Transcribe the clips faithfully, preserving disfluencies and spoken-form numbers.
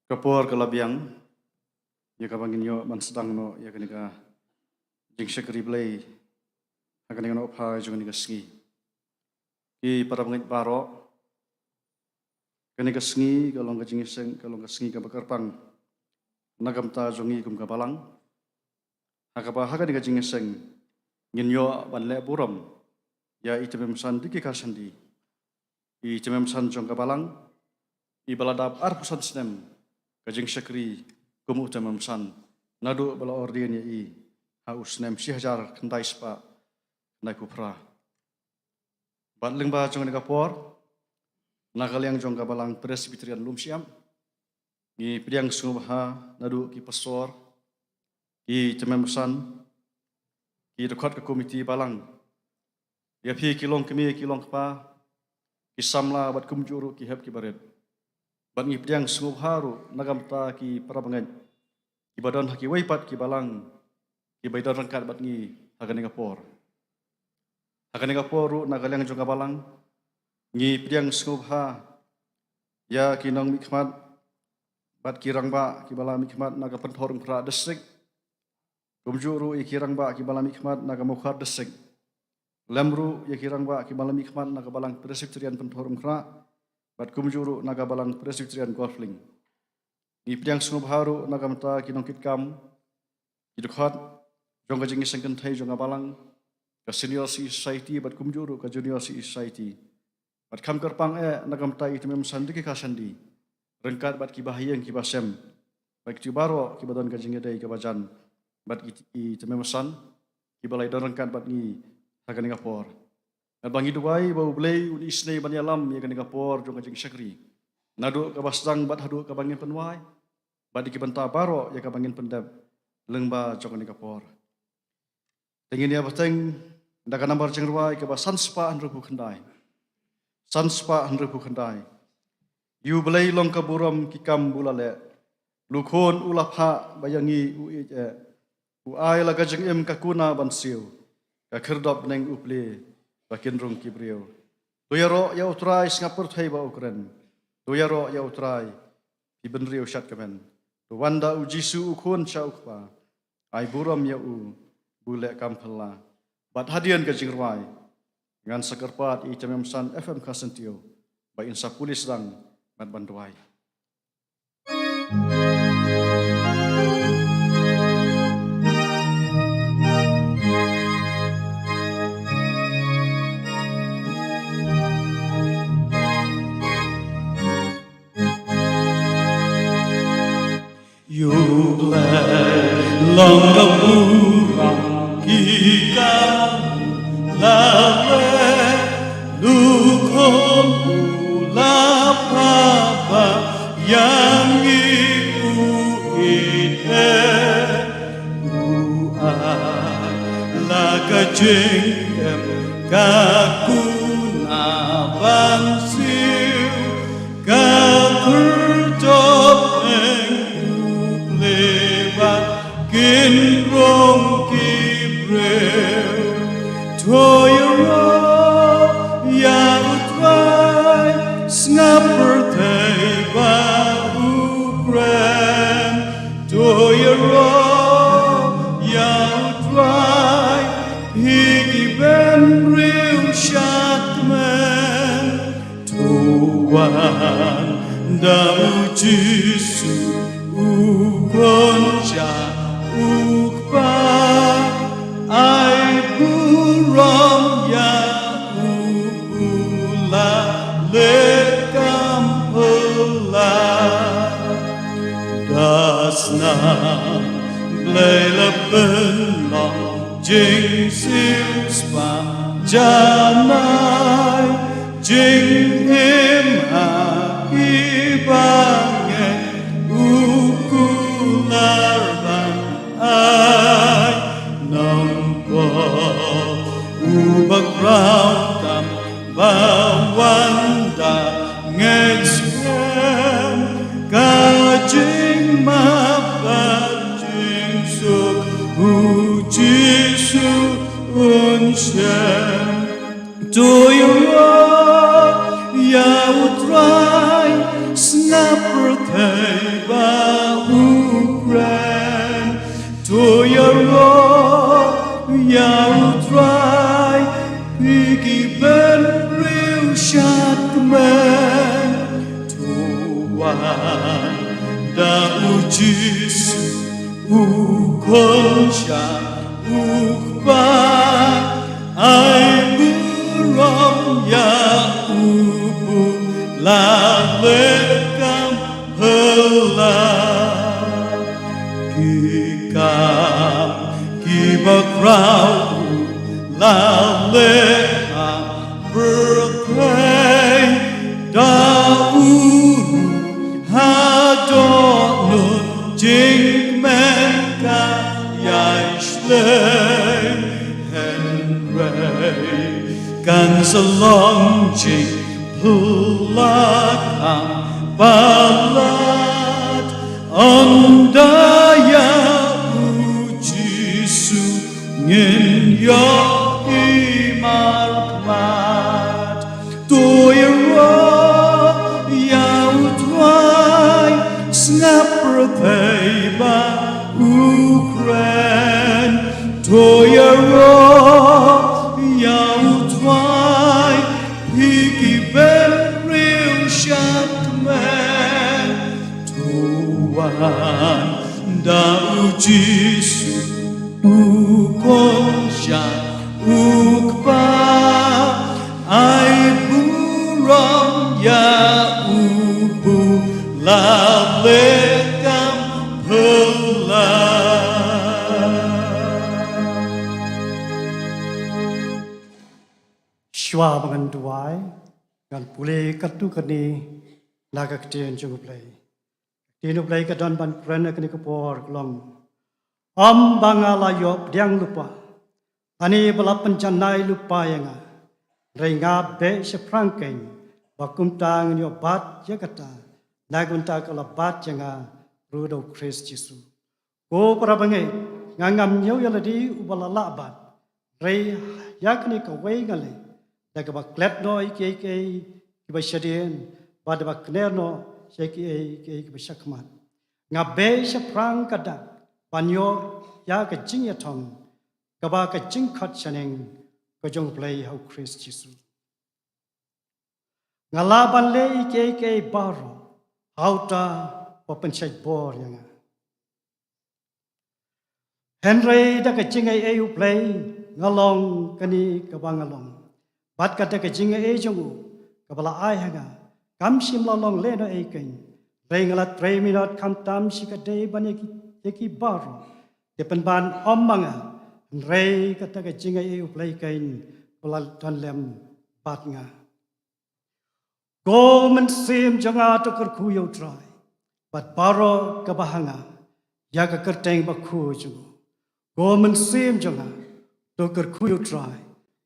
Ka por ka la biang ïa kaba ngin ïoh ban sdang noh ïa kane ka jingshakri Blei ha kane ka nohphai jong kane ka sngi. Ki para bangeit baroh, kane ka sngi ka long ka jingïaseng, ka long ka sngi kaba kyrpang na ka bynta jong ngi kum ka balang. Ha kaba ha kane ka jingïaseng ngin ïoh ban leh burom ïa i Tymmen Basan Diki Kharsandi, i Tymmen Basan jong ka balang, iba la dap arphew san snem ka jingshakri kum u Tymmen Basan naduh ba la ordain ïa i ha u snem shi hajar khyndai spah khyndaiphew phra. Bad lyngba jong kane ka por, na ka liang jong ka balang Presbyterian Lumshyiap, ngi pdiang sngewbha naduh ki pastor, ki tymmen basan, ki dkhot ka komiti balang, ïa phi ki longkmie ki longkpa, ki samla bad kumjuh ruh ki hep ki barit. Bad ngi pdiang sngewbha ruh na ka bynta ki para bangeit kiba don ha kiwei pat ki balang kiba ïadon ryngkat bad ngi ha kane ka por. Ha kane ka por ruh na ka liang jong ka balang ngi pdiang sngewbha ïa ki nongmihkhmat bad ki rangbah kiba la mihkhmat na ka Pynthorumkhrah District, kumjuh ruh ïa ki rangbah kiba la mihkhmat na ka Mawkhar District, lem ruh ïa ki rangbah kiba la mihkhmat na ka Balang Presbyterian Pynthorumkhrah bad kumjuh ruh na ka Balang Presbyterian Golf Link. Ngi pdiang sngewbha ruh na ka bynta ki nongkitkam, ki dkhot jong ka Jingïaseng Kynthei jong ka balang, ka Senior C E Society bad kumjuh ruh ka Junior C E Society. Bad kham kyrpang eh na ka bynta i Tymmen Basan Diki Kharsandi ryngkat bad ki bahaïing ki basem bad kito baroh kiba don ka jingïadei kaba jan bad i, i Tymmen Basan kiba la ïadon ryngkat bad ngi ha kane ka por. Bad ba ngi duwai ba U Blei un isynei ban ïalam ïa kane ka por jong ka jingshakri, naduh kaba sdang bad haduh kaba ngin pynwai, bad ïa ki bynta baroh ïa kaba ngin pyndep lyngba jong kane ka por. Te ngin ïa bteng da ka nambar jingrwai kaba san spah hynriewphew khyndai. San spah hynriewphew khyndai. Ïa U Blei long ka burom ki kam ba u la leh. Lut khun u la phah ba ïa ngi u ïeit eh. U ai la ka jingim ka kuna ban siew, ka khyrdop bneng u plie ba kin rung ki briew. To ïaroh ïa U Trai, sngap pyrthei bad u kren. To ïaroh ïa U Trai, phi bynriew shadkmen. To wan da U Jisu U Khun sha U Kpa, ai burom ïa u ba u leh kam phylla. Bad hadien ka jingrwai ngan sa kyrpad ïa i Tymmen Basan F M Kharsyntiew ba in sa pule sdang bad ban duwai. Ïa U Blei long ka burom ki kam u la leh. Lut khun u la phah ba ïa ngi u ïeit eh. U ai la ka jingim ka kuna ban siew, ka khyrdop bneng u plie ba kin rung ki briew. To ïaroh ïa U Trai, sngap pyrthei bad u kren. To ïaroh ïa U Trai, phi ki bynriew shadkmen. To wan da U Jisu U Khun sha U Kpa, ai burom ïa u ba u la leh kam phylla. Da snam Blei la pynlong jingsiew spah janai, jingim ha ki bangeit u kular ban ai. Nongpop uba khraw tam ba wan da ngeit skhem, ka jingmap bad jingsuk U Jisu un shem. To ïaroh ïa U Trai, sngap pyrthei Ba u kren, to ïaroh ïa u Trai, phi ki bynriew sha tymmen. To wan da u Jisu u khun sha u Kpa, ai burom ïa u ba la leh kam phylla. Ki kam kiba khraw u la leh ha pyrthei, da u ruh ha dohnud jingkmen ka ïai shlei. Hynrei kan sa long jingphylla kam palat, ynda ïa u Jisu ngin ïohi markhmat. To ïaroh ïa u Trai, sngap pyrthei ba u kren. To ïaroh ïa u Trai, phi ki bynriew sha tymmen. To wan da u Jisu u khun sha u Kpa, ai burom ïa u ba la leh kam phylla. Shuwa ba ngan duwai, ngan pule katto katne na ka ktien jong U Blei. Ktien U Blei ka don ban kren ha kane ka por ka long: Ym ba nga la ïoh pdiang lypa, lane ba la pynjanai lypa ïa nga, hynrei nga beh shaphrang kein, ba kumta ngan ïoh bat ïa kata na ka bynta ka la bat ïa nga ruh da U Khrist Jisu. Ko para bangeit, nga ngam ñiew ïa lade uba la lah bat, hynrei ïa kane kawei nga leh, da kaba klet noh ïa kiei kiei kiba shadien, bad da kaba kner noh sha kiei kiei kiba shakhmat. Nga beh shaphrang ka dak ban ïoh ïa ka jingïathong kaba ka jingkhot shaneng ka jong U Blei ha U Khrist Jisu. Nga lah ban leh ïa kiei kiei baroh ha uta uba pynshait bor ïa nga. Hynrei da ka jingaiei U Blei nga long kane kaba nga long, bad ka da ka jingaiei jong u kaba la ai ha nga, kam shym la long lehnohei kein. Hynrei nga la trei minot khamtam shi katdei ban ïa ki, ïa ki baroh. Te pynban ym ma nga, hynrei kata ka jingaiei U Blei kein ba la don lem bad nga. Ko mynsiem jong nga, to kyrkhu ïa U Trai, bad baroh kaba ha nga, ïa ka kyrteng bakhuid jong u. Ko mynsiem jong nga, to kyrkhu ïa U Trai,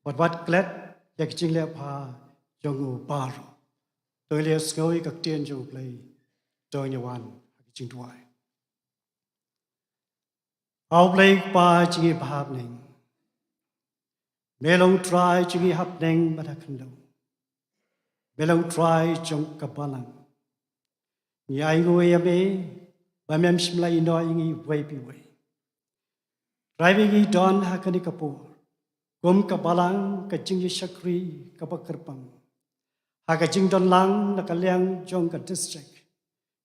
bad wat klet ïa ka jingleh bha jong u baroh. To ngin ïa sngew ïa ka ktien jong U Blei. To ngin ïa wan ha ka jingduwai. A U Blei Kpa jong ngi ba ha bneng, me long U Trai jong ngi ha bneng bad ha khyndew. Me long U Trai jong ka balang. Ngi ainguh ïa me ba mem shym la ïehnoh ïa ngi iwei pa iwei. Trai, ba ngi don ha kane ka por kum ka balang, ka jingïashakri kaba kyrpang ha ka jingdon lang na ka liang jong ka district.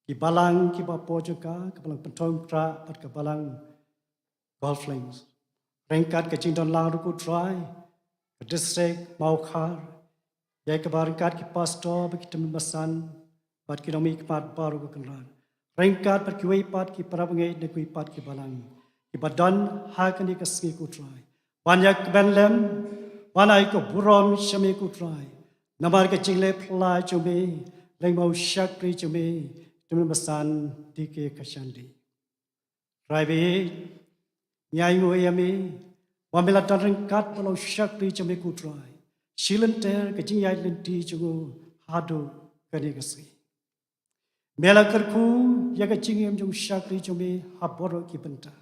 Ki balang kiba hapoh jong ka, ka balang Pynthorumkhrah bad ka balang Golf Links. Ryngkat ka jingdon lang ruh, ko Trai, ka district Mawkhar, ïa kaba ryngkat ki pastor bad ki tymmen basan bad ki nongmihkhmat baroh, ko Kynrad. Ryngkat bad kiwei pat ki para bangeit na kiwei pat ki balang kiba don ha kane ka sngi, ko Trai, ban ïa kmen lem, ban ai ka burom sha me, ko Trai, namar ka jingleh phylla jong me lyngba u shakri jong me, tymmen basan D K Khashandi. Trai, ba ngi ainguh ïa me ba me la don ryngkat bad u shakri jong me, ko Trai, shi lynter ka jingïaid lynti jong u haduh kane ka sngi. Me la kyrkhu ïa ka jingim jong u shakri jong me ha baroh ki bynta.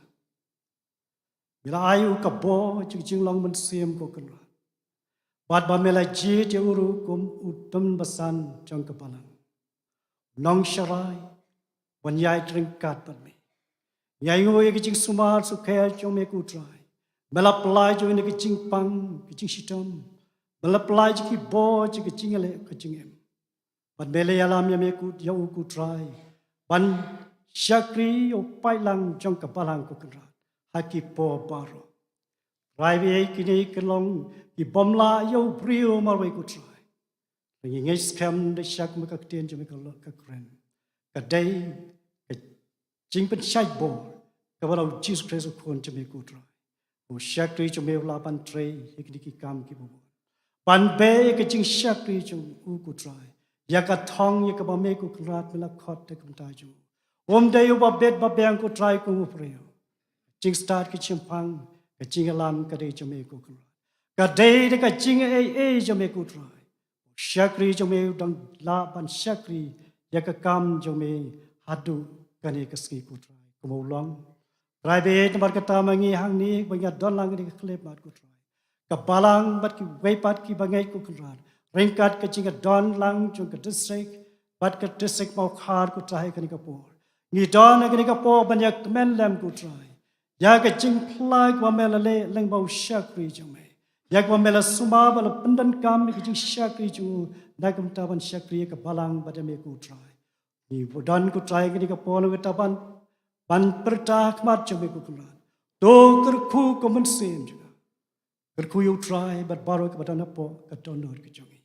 Me la ai u ka bor jong ka jinglong mynsiem, ko Kynrad, bad ba me la jied ïa u ruh kum u tymmen basan jong ka balang, nongsharai ban ïaid ryngkat bad me. Ngi ainguh ïa ka jingsumar sukher jong me ko Trai. Me la pynlait jong ngi na ka jingpang, ka jingshitom. Me la pynlait jong ki bor jong ka jingïaleh ka jingim. Bad me la ïalam ïa me ko, ïa u ko Trai ban shakri ïa u paidlang jong ka balang ko Kynrad ha ki por baroh. Trai, ba kine ki long ki bym lah ïa u briew marwei ko Trai. Ngi ngeit skhem da shakri ma ka ktien jong me ka lo-, ka kren. Ka dei ka jingpynshait bor kaba la u Jisu Khrist u Khun jong me ko Trai. U shakri jong me u lah ban trei ïa kine ki kam kiba bun. Ban beh ïa ka jingshakri jong u ko Trai ïa ka thong ïa kaba me ko Kynrad me la khot da ka bynta jong u. Um dei uba bit ba biang ko Trai kum u briew. Jingstad ka jingpang, ka jingïalam ka dei jong me ko Kynrad. Ka dei da ka jingaiei jong me ko Trai. Shakri jong me u dang lah ban shakri ïa ka kam jong me haduh kane ka sngi ko Trai. Kumba u long. Trai, bad namar kata ma ngi hangne ba ngi don lang kane ka khyllipmat ko Trai. Ka balang bad kiwei pat kiba ngeit ko Kynrad. Ryngkat ka jingdon lang jong ka distrik bad ka distrik Mawkhar ko Trai kane ka por. Ngi don ha kane ka por ban ïa kmen lem ko Trai ïa ka jingphylla kaba me la leh lyngba u shakri jong me. Ïa kaba me la sumar ba la pyndonkam ïa ka jingshakri jong u na ka bynta ban shakri ïa ka balang bad ïa me ko Trai. Ngi don ko Trai kane ka por na kata ban, ban pyrta ha khmat jong me ko Kynrad. To kyrkhu ka mynsiem jong nga. Kyrkhu ïa u Trai bad baroh kiba don hapoh ka dohnud ka jong ngi.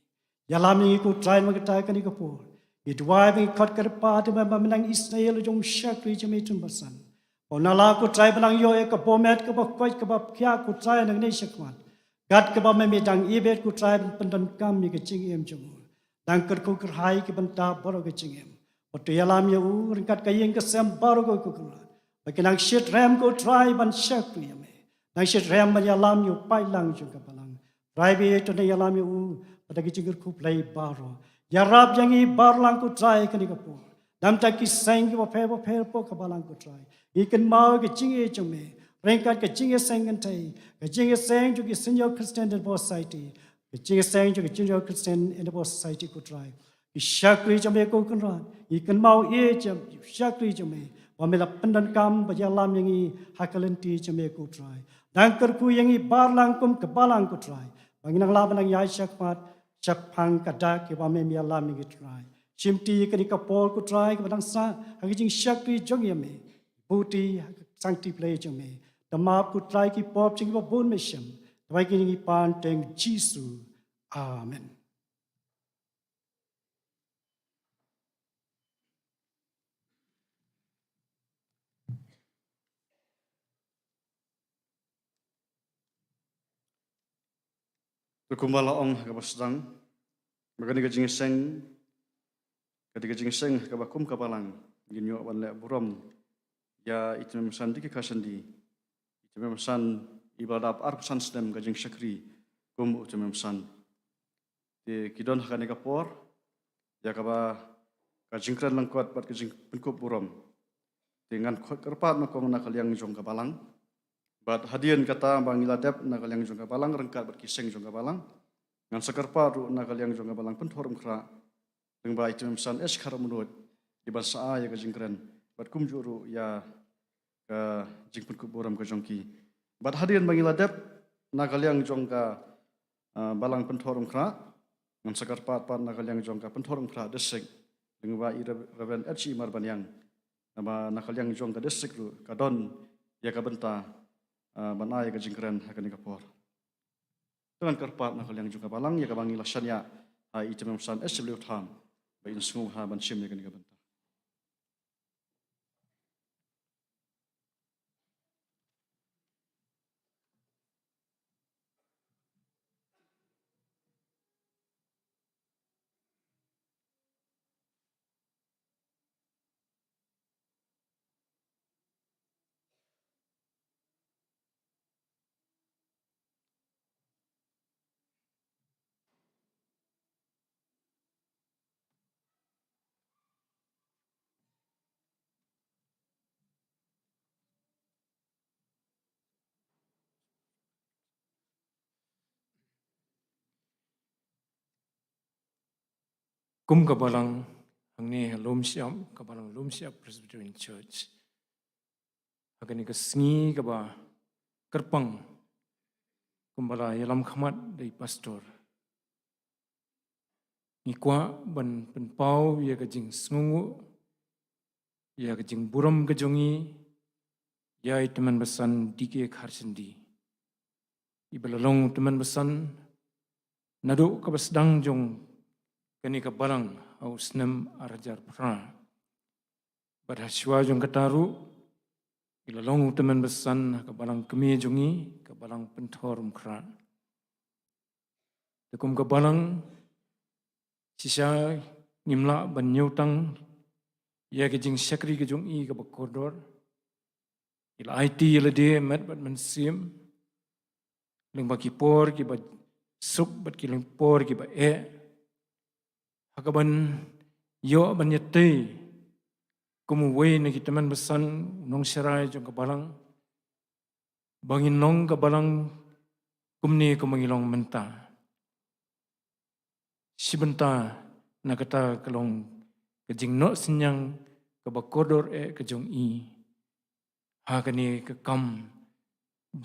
Ïalam ïa ngi ko Trai namar kata kane ka por. Ngi duwai ba ngi khot kyrpad ïa me ba me nang isynei ïa la jong u shakri jong me Tymmen Basan. Ba u nang lah ko Trai ba nang ïoh ïa ka bor met kaba koit kaba khiah ko Trai nangne shakhmat. Kat kaba me me dang ibit ko Trai ban pyndonkam ïa ka jingim jong u. Dang kyrkhu kyrhai ki bynta baroh ka jingim. Bad to ïalam ïa u ryngkat ka ïing ka sem baroh ko Kynrad. Ba ki nang shitrhem ko Trai ban shakri ïa me. Nang shitrhem ban ïalam ïa u paidlang jong ka balang. Trai, bad to nang ïalam ïa u bad da ki jingkyrkhu Blei baroh. Ïarap ïa ngi baroh lang ko Trai kane ka por. Namar ki seng kiba pher ba pher hapoh ka balang ko Trai. Ngi kynmaw ka jingïeit jong me. Ryngkat ka jingïaseng kynthei. Ka jingïaseng jong ki Senior Christian Endeavour Society. Ka jingïaseng jong ka Junior Christian Endeavour Society ko Trai. Ki shakri jong me ko Kynrad. Ngi kynmaw ïeit jong ki shakri jong me. Ba me la pyndonkam bad ïalam ïa ngi ha ka lynti jong me ko Trai. Dang kyrkhu ïa ngi baroh lang kum ka balang ko Trai. Ba ngin nang lah ban nang ïaid shakhmat shaphang ka dak ïa ba me me ïalam ïa ngi Trai. Shimti ïa kane ka por ko Trai kaba dang sah ha ka jingshakri jong ïa me. Buti ha ka sangti Blei jong me. Da map ko Trai ki pop jong ngi ba bun me shem. Da bai kine ngi pan ha kyrteng Jisu. Amen. Te kumba la ong ha kaba sdang ba kane ka jingïaseng ka dei ka jingïaseng ha kaba kum ka balang ngin ïoh ban leh burom ïa i Tymmen Basan Diki Kharsandi. I Tymmen Basan iba la dap arphew san snem ka jingshakri kum u Tymmen Basan. Te ki don ha kane ka por ïa kaba ka jingkren lyngkot bad ka jingpynkup burom. Te ngan kyrpad nyngkong na ka liang jong ka balang. Bad hadien kata ba ngi la dep na ka liang jong ka balang ryngkat bad ki seng jong ka balang, ngan sa kyrpad ruh na ka liang jong ka balang Pynthorumkhrah lyngba i Tymmen Basan S Kharmnuid iban sa ai ïa ka jingkren bad kumjuh ruh ïa ka jingpynkup burom ka jong ki. Bad hadien ba ngi la dep na ka liang jong ka, ah, balang Pynthorumkhrah, ngan sa kyrpad pat na ka liang jong ka Pynthorumkhrah District lyngba i Rev-, Reverend H E Marbaniang. Naba na ka liang jong ka district ruh ka don ïa ka bynta, ah, ban ai ïa ka jingkren ha kane ka por. Te ngan kyrpad na ka liang jong ka balang ïa kaba ngi la shaniah ha i Tymmen Basan S W Tham ba in sngewbha ban shim ïa kane ka bynta. Kum ka balang hangne ha Lumshyiap, ka balang Lumshyiap Presbyterian Church. Ha kane ka sngi kaba kyrpang, kumba la ïalam khmat da i pastor, ngi kwah ban pynpaw ïa ka jingsngewnguh, ïa ka jingburom ka jong ngi ïa i tymmen basan D K Kharshandi, iba la long tymmen basan naduh kaba sdang jong kane ka balang ha u snem ar hajar phra. Bad ha shuwa jong kata ruh, i la long u tymmen basan ha ka balang kmie jong ngi, ka balang Pynthorumkhrah. Te kum ka balang, shisha ngim lah ban ñiewtang ïa ka jingshakri ka jong i kaba kordor. I la aiti ïa lade met bad mynsiem, lyngba ki por kiba suk bad ki lyngpor kiba eh, ha kaban ïoh ban ïatei kum uwei na ki tymmen basan, u nongsharai jong ka balang, ba ngin long ka balang kumne kumba ngi long mynta. Shi bynta na kata ka long ka jingnoh synñiang kaba kordor eh ka jong i ha kane ka kam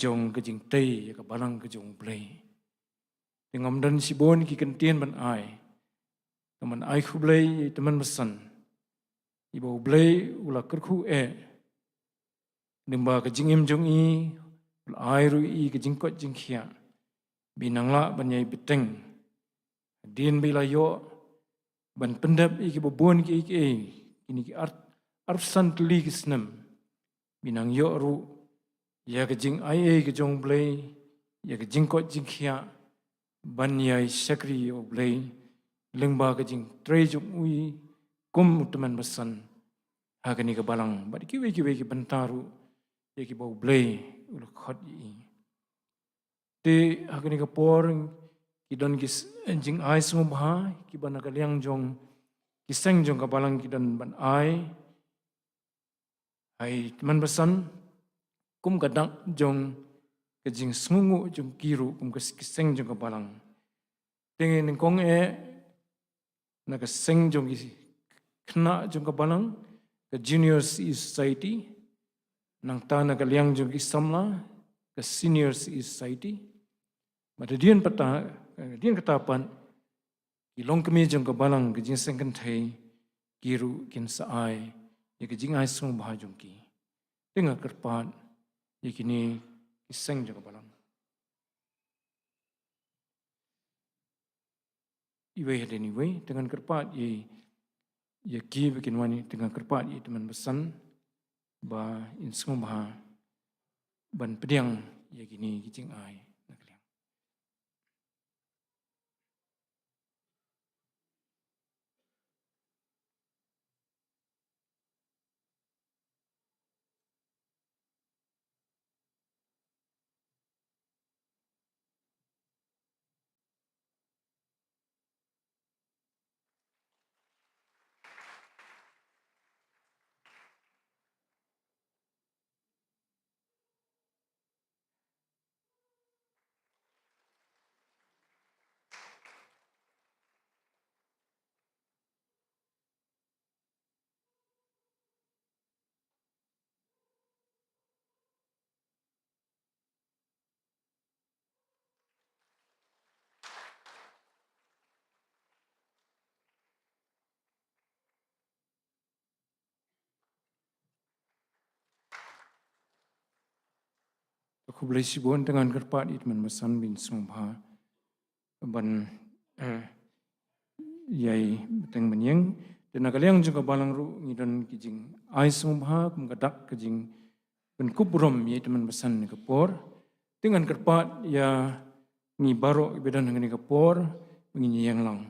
jong ka jingtei ïa ka balang ka jong U Blei. Te ngam don shibun ki kyntien ban ai, tang ban ai khublei ïa i tymmen basan, iba U Blei u la kyrkhu eh, lyngba ka jingim jong i, u la ai ruh ïa i ka jingkoit jingkhiah, ba in nang lah ban ïai bteng, hadien ba i la ïoh ban pyndep ïa kiba bun kiei kiei, kine ki ar, arphew san tylli ki snem, ba in nang ïoh ruh ïa ka jingaiei ka jong U Blei, ïa ka jingkoit jingkhiah ban ïai shakri ïa U Blei, lyngba ka jingtrei jong u kum u tymmen basan ha kane ka balang, bad kiwei kiwei ki bynta ruh ïa kiba U Blei u la khot ïa i. Te ha kane ka por ki don ki s-, jingai sngewbha kiba na ka liang jong ki seng jong ka balang ki don ban ai ha i tymmen basan, kum ka dak jong ka jingsngewnguh jong ki ruh kum ka s-, ki seng jong ka balang. Te nyngkong eh na ka seng jong ki khynnah jong ka balang, ka Junior C E Society, nangta na ka liang jong ki samla, ka Senior C E Society. Bad hadien pat, hadien kata pat, ki longkmie jong ka balang, ka Jingïaseng Kynthei, ki ruh kin sa ai ïa ka jingai sngewbha jong ki. Te nga kyrpad ïa kine ki seng jong ka balang. Iwei hadien iwei, te ngan kyrpad ïa, ïa ki ba kin wan, te ngan kyrpad ïa i tymmen basan ba in sngewbha ban pdiang ïa kine ki jingai na ka liang. Khublei shibun, te ngan kyrpad ïa i tymmen basan ba in sngewbha ban, eh, ïai bteng ban ïeng. Te na ka liang jong ka balang ruh ngi don ki jingai sngewbha kum ka dak ka jingpynkup burom ïa i tymmen basan ha kane ka por. Te ngan kyrpad ïa ngi baroh kiba don ha kane ka por ba ngin ïeng lang.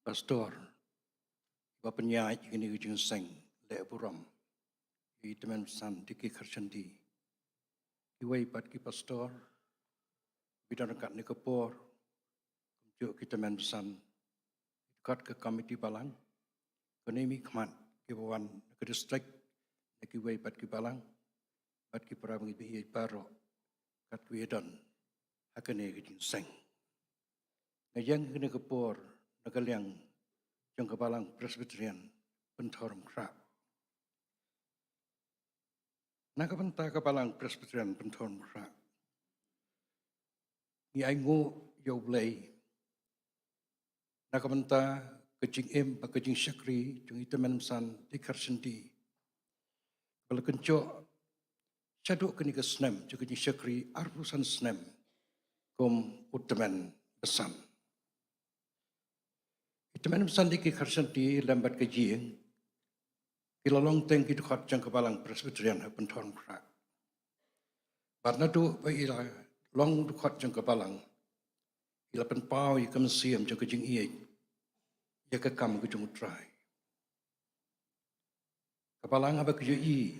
Pastor ba pynïaid ïa kane ka jingseng leh burom ïa i Tymmen Basan D K Kharshandi, kiwei pat ki pastor ba don ryngkat ha kane ka por, kumjuh ki Tymmen Basan, ki dkhot ka komiti balang, ki nongmihkhmat kiba wan na ka district, na kiwei pat ki balang, bad ki para bangeit baroh kat kiba ïadon ha kane ka jingseng. Nga ïeng ha kane ka por na ka liang jong ka Balang Presbyterian Pynthorumkhrah. Na ka bynta ka Balang Presbyterian Pynthorumkhrah, ngi ainguh ïa U Blei na ka bynta ka jingim bad ka jingshakri jong i Tymmen Basan D K Kharshandi, ba la kynjoh shaduh kane ka snem jong ka jingshakri arphew san snem kum u Tymmen Basan. I Tymmen Basan D K Kharshandi lem bad ka ïing, ki la long teng ki dkhot jong ka Balang Presbyterian ha Pynthorumkhrah. Bad naduh ba i la long dkhot jong ka balang, i la pynpaw ïa ka mynsiem jong ka jingïeit ïa ka kam ka jong U Trai. Ka balang haba ka ïohi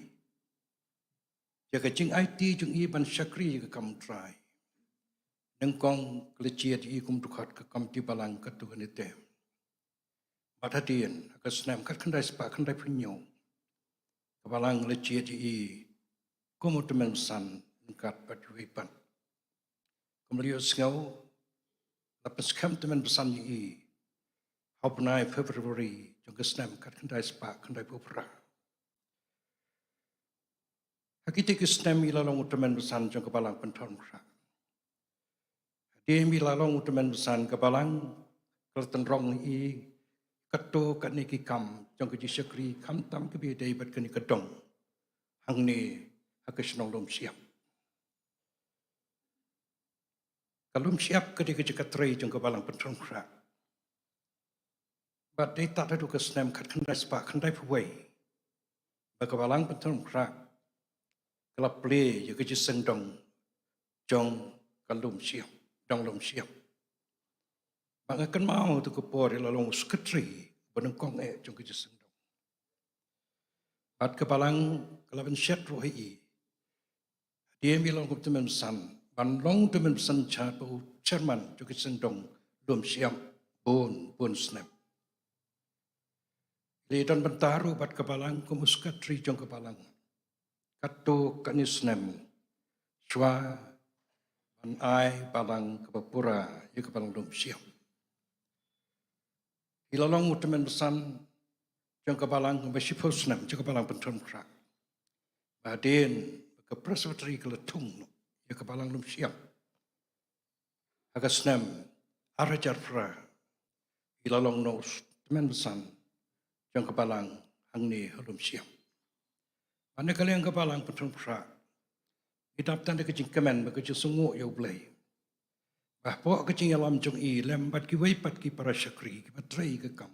ïa ka jingaiti jong i ban shakri ïa ka kam U Trai, nyngkong ka la jied ïa i kum dkhot ka komiti balang katto katne term. Bad hadien ha ka snem khatkhyndai spah khyndaiphew hynñiew, ka balang la jied ïa i kum u Tymmen Basan ryngkat bad kiwei pat. Kum la ïohsngew, la pynskhem Tymmen Basan ïa i ha u bnai February jong ka snem khatkhyndai spah khyndaiphew phra. Ha kitei ki snem i la long u Tymmen Basan jong ka Balang Pynthorumkhrah. Hadien ba i la long u Tymmen Basan, ka balang ka la tynrong ïa i katto katne ki kam jong ka jingshakri, khamtam kaba ïadei bad kane ka dong hangne ha ka shnong Lumshyiap. Ka Lumshyiap ka dei ka jaka trei jong ka Balang Pynthorumkhrah. Bad dei tad haduh ka snem khatkhyndai spah khyndaiphew wei ba ka Balang Pynthorumkhrah ka la plie ïa ka jingseng dong jong ka Lumshyiap, dong Lumshyiap. Bad nga kynmaw ha kato ka por i la long u sekretari ba nyngkong eh jong ka jingseng dong. Bad ka balang ka la pynshet ruh ïa i, hadien ba i la long u Tymmen Basan, ban long u Tymmen Basan in charge bad u chairman jong ka jingseng dong Lumshyiap bun bun snem. I la ïadon bynta ruh bad ka balang kum u sekretari jong ka balang katto katne snem, shuwa ban ai balang kaba pura ïa ka Balang Lumshyiap. I la long u Tymmen Basan jong ka balang kumba shiphew snem jong ka Balang Pynthorumkhrah. Bad hadien ba ka Presbytery ka la thung noh ïa ka Balang Lumshyiap ha ka snem ar hajar phra, i la long noh u Tymmen Basan jong ka balang hangne ha Lumshyiap. Bad na ka liang ka Balang Pynthorumkhrah, ngi dap tang da ka jingkmen bad ka jingsngewnguh ïa U Blei ba hapoh ka jingïalam jong i lem bad kiwei pat ki para shakri kiba trei ka kam,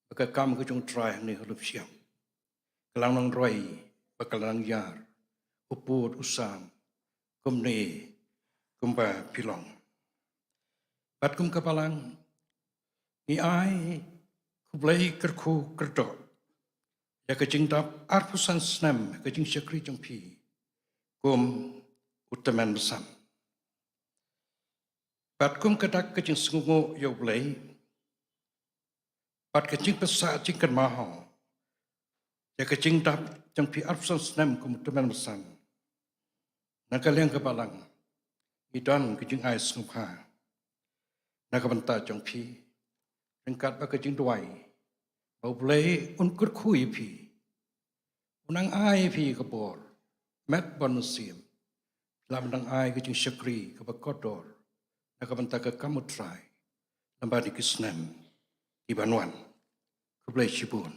ba ka kam ka jong U Trai hangne ha Lumshyiap ka la nang roi bad ka la nang ïar, u pud u sam, kumne kumba phi long. Bad kum ka balang, ngi ai khublei kyrkhu kyrdoh ïa ka jingdap arphew san snem ka jingshakri jong phi kum u Tymmen Basan. Bad kum ka dak ka jingsngewnguh ïa U Blei bad ka jingpynsah jingkynmaw ïa ka jingdap jong phi arphew san snem kum u Tymmen Basan, na ka liang ka balang ngi don ka jingai sngewbha na ka bynta jong phi, ryngkat bad ka jingduwai ba U Blei un kyrkhu ïa phi, un nang ai ïa phi ka bor, met bad mynsiem, lem nang ai ka jingshakri kaba kordor na ka bynta ka kam U Trai lyngba kine ki snem kiban wan. Khublei shibun.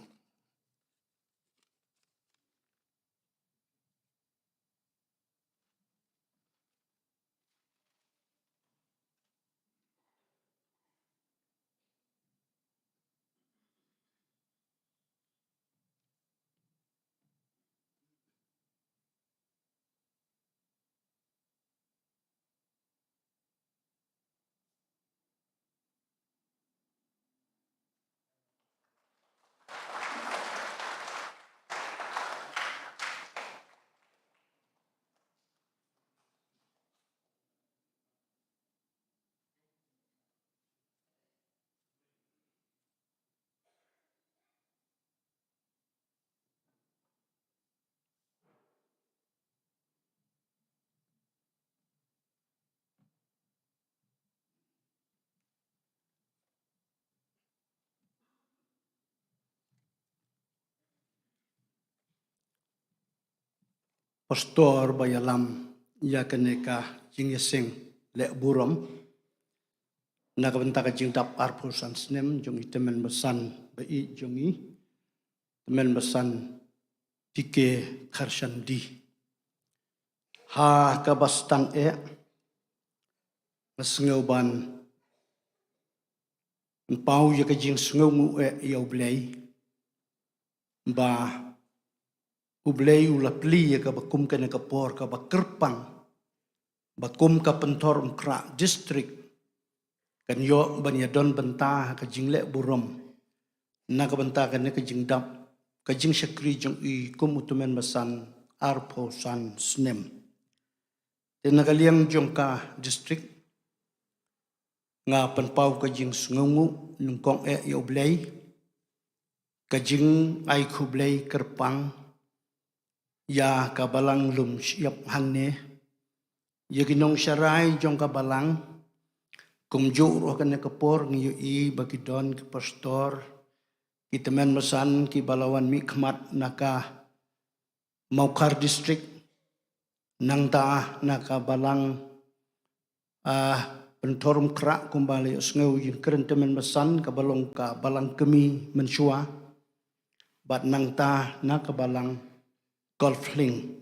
Pastor ba ïalam ïa kane ka jingïaseng leh burom na ka bynta ka jingdap arphew san snem jong i tymmen basan ba ïeit jong i, tymmen basan T K Kharshandi. Ha kaba sdang eh, nga sngew ban pynpaw ïa ka jingsngewnguh eh ïa U Blei, ba U Blei u la plie ïa kaba kum kane ka por kaba kyrpang, ba kum ka Pynthorumkhrah District kan ïoh ban ïadon bynta ha ka jingleh burom na ka bynta kane ka jingdap ka jingshakri jong i kum u tymmen basan arphew san snem. Te na ka liang jong ka district, nga pynpaw ka jingsngewnguh nyngkong eh ïa U Blei, ka jingai khublei kyrpang ïa ka balang lum shyiap hangne, ïa ki nongsharai jong ka balang, kumjuh ruh kane ka por ngi ïohi ba ki don ki pastor, ki tymmen basan kiba la wan mihkhmat na ka Mawkhar District, nangta na ka balang, ah, Pynthorumkhrah kumba la ïohsngew ïa ka kren tymmen basan kaba long ka balang kmie mynshuwa, bad nangta na ka balang Golf Link.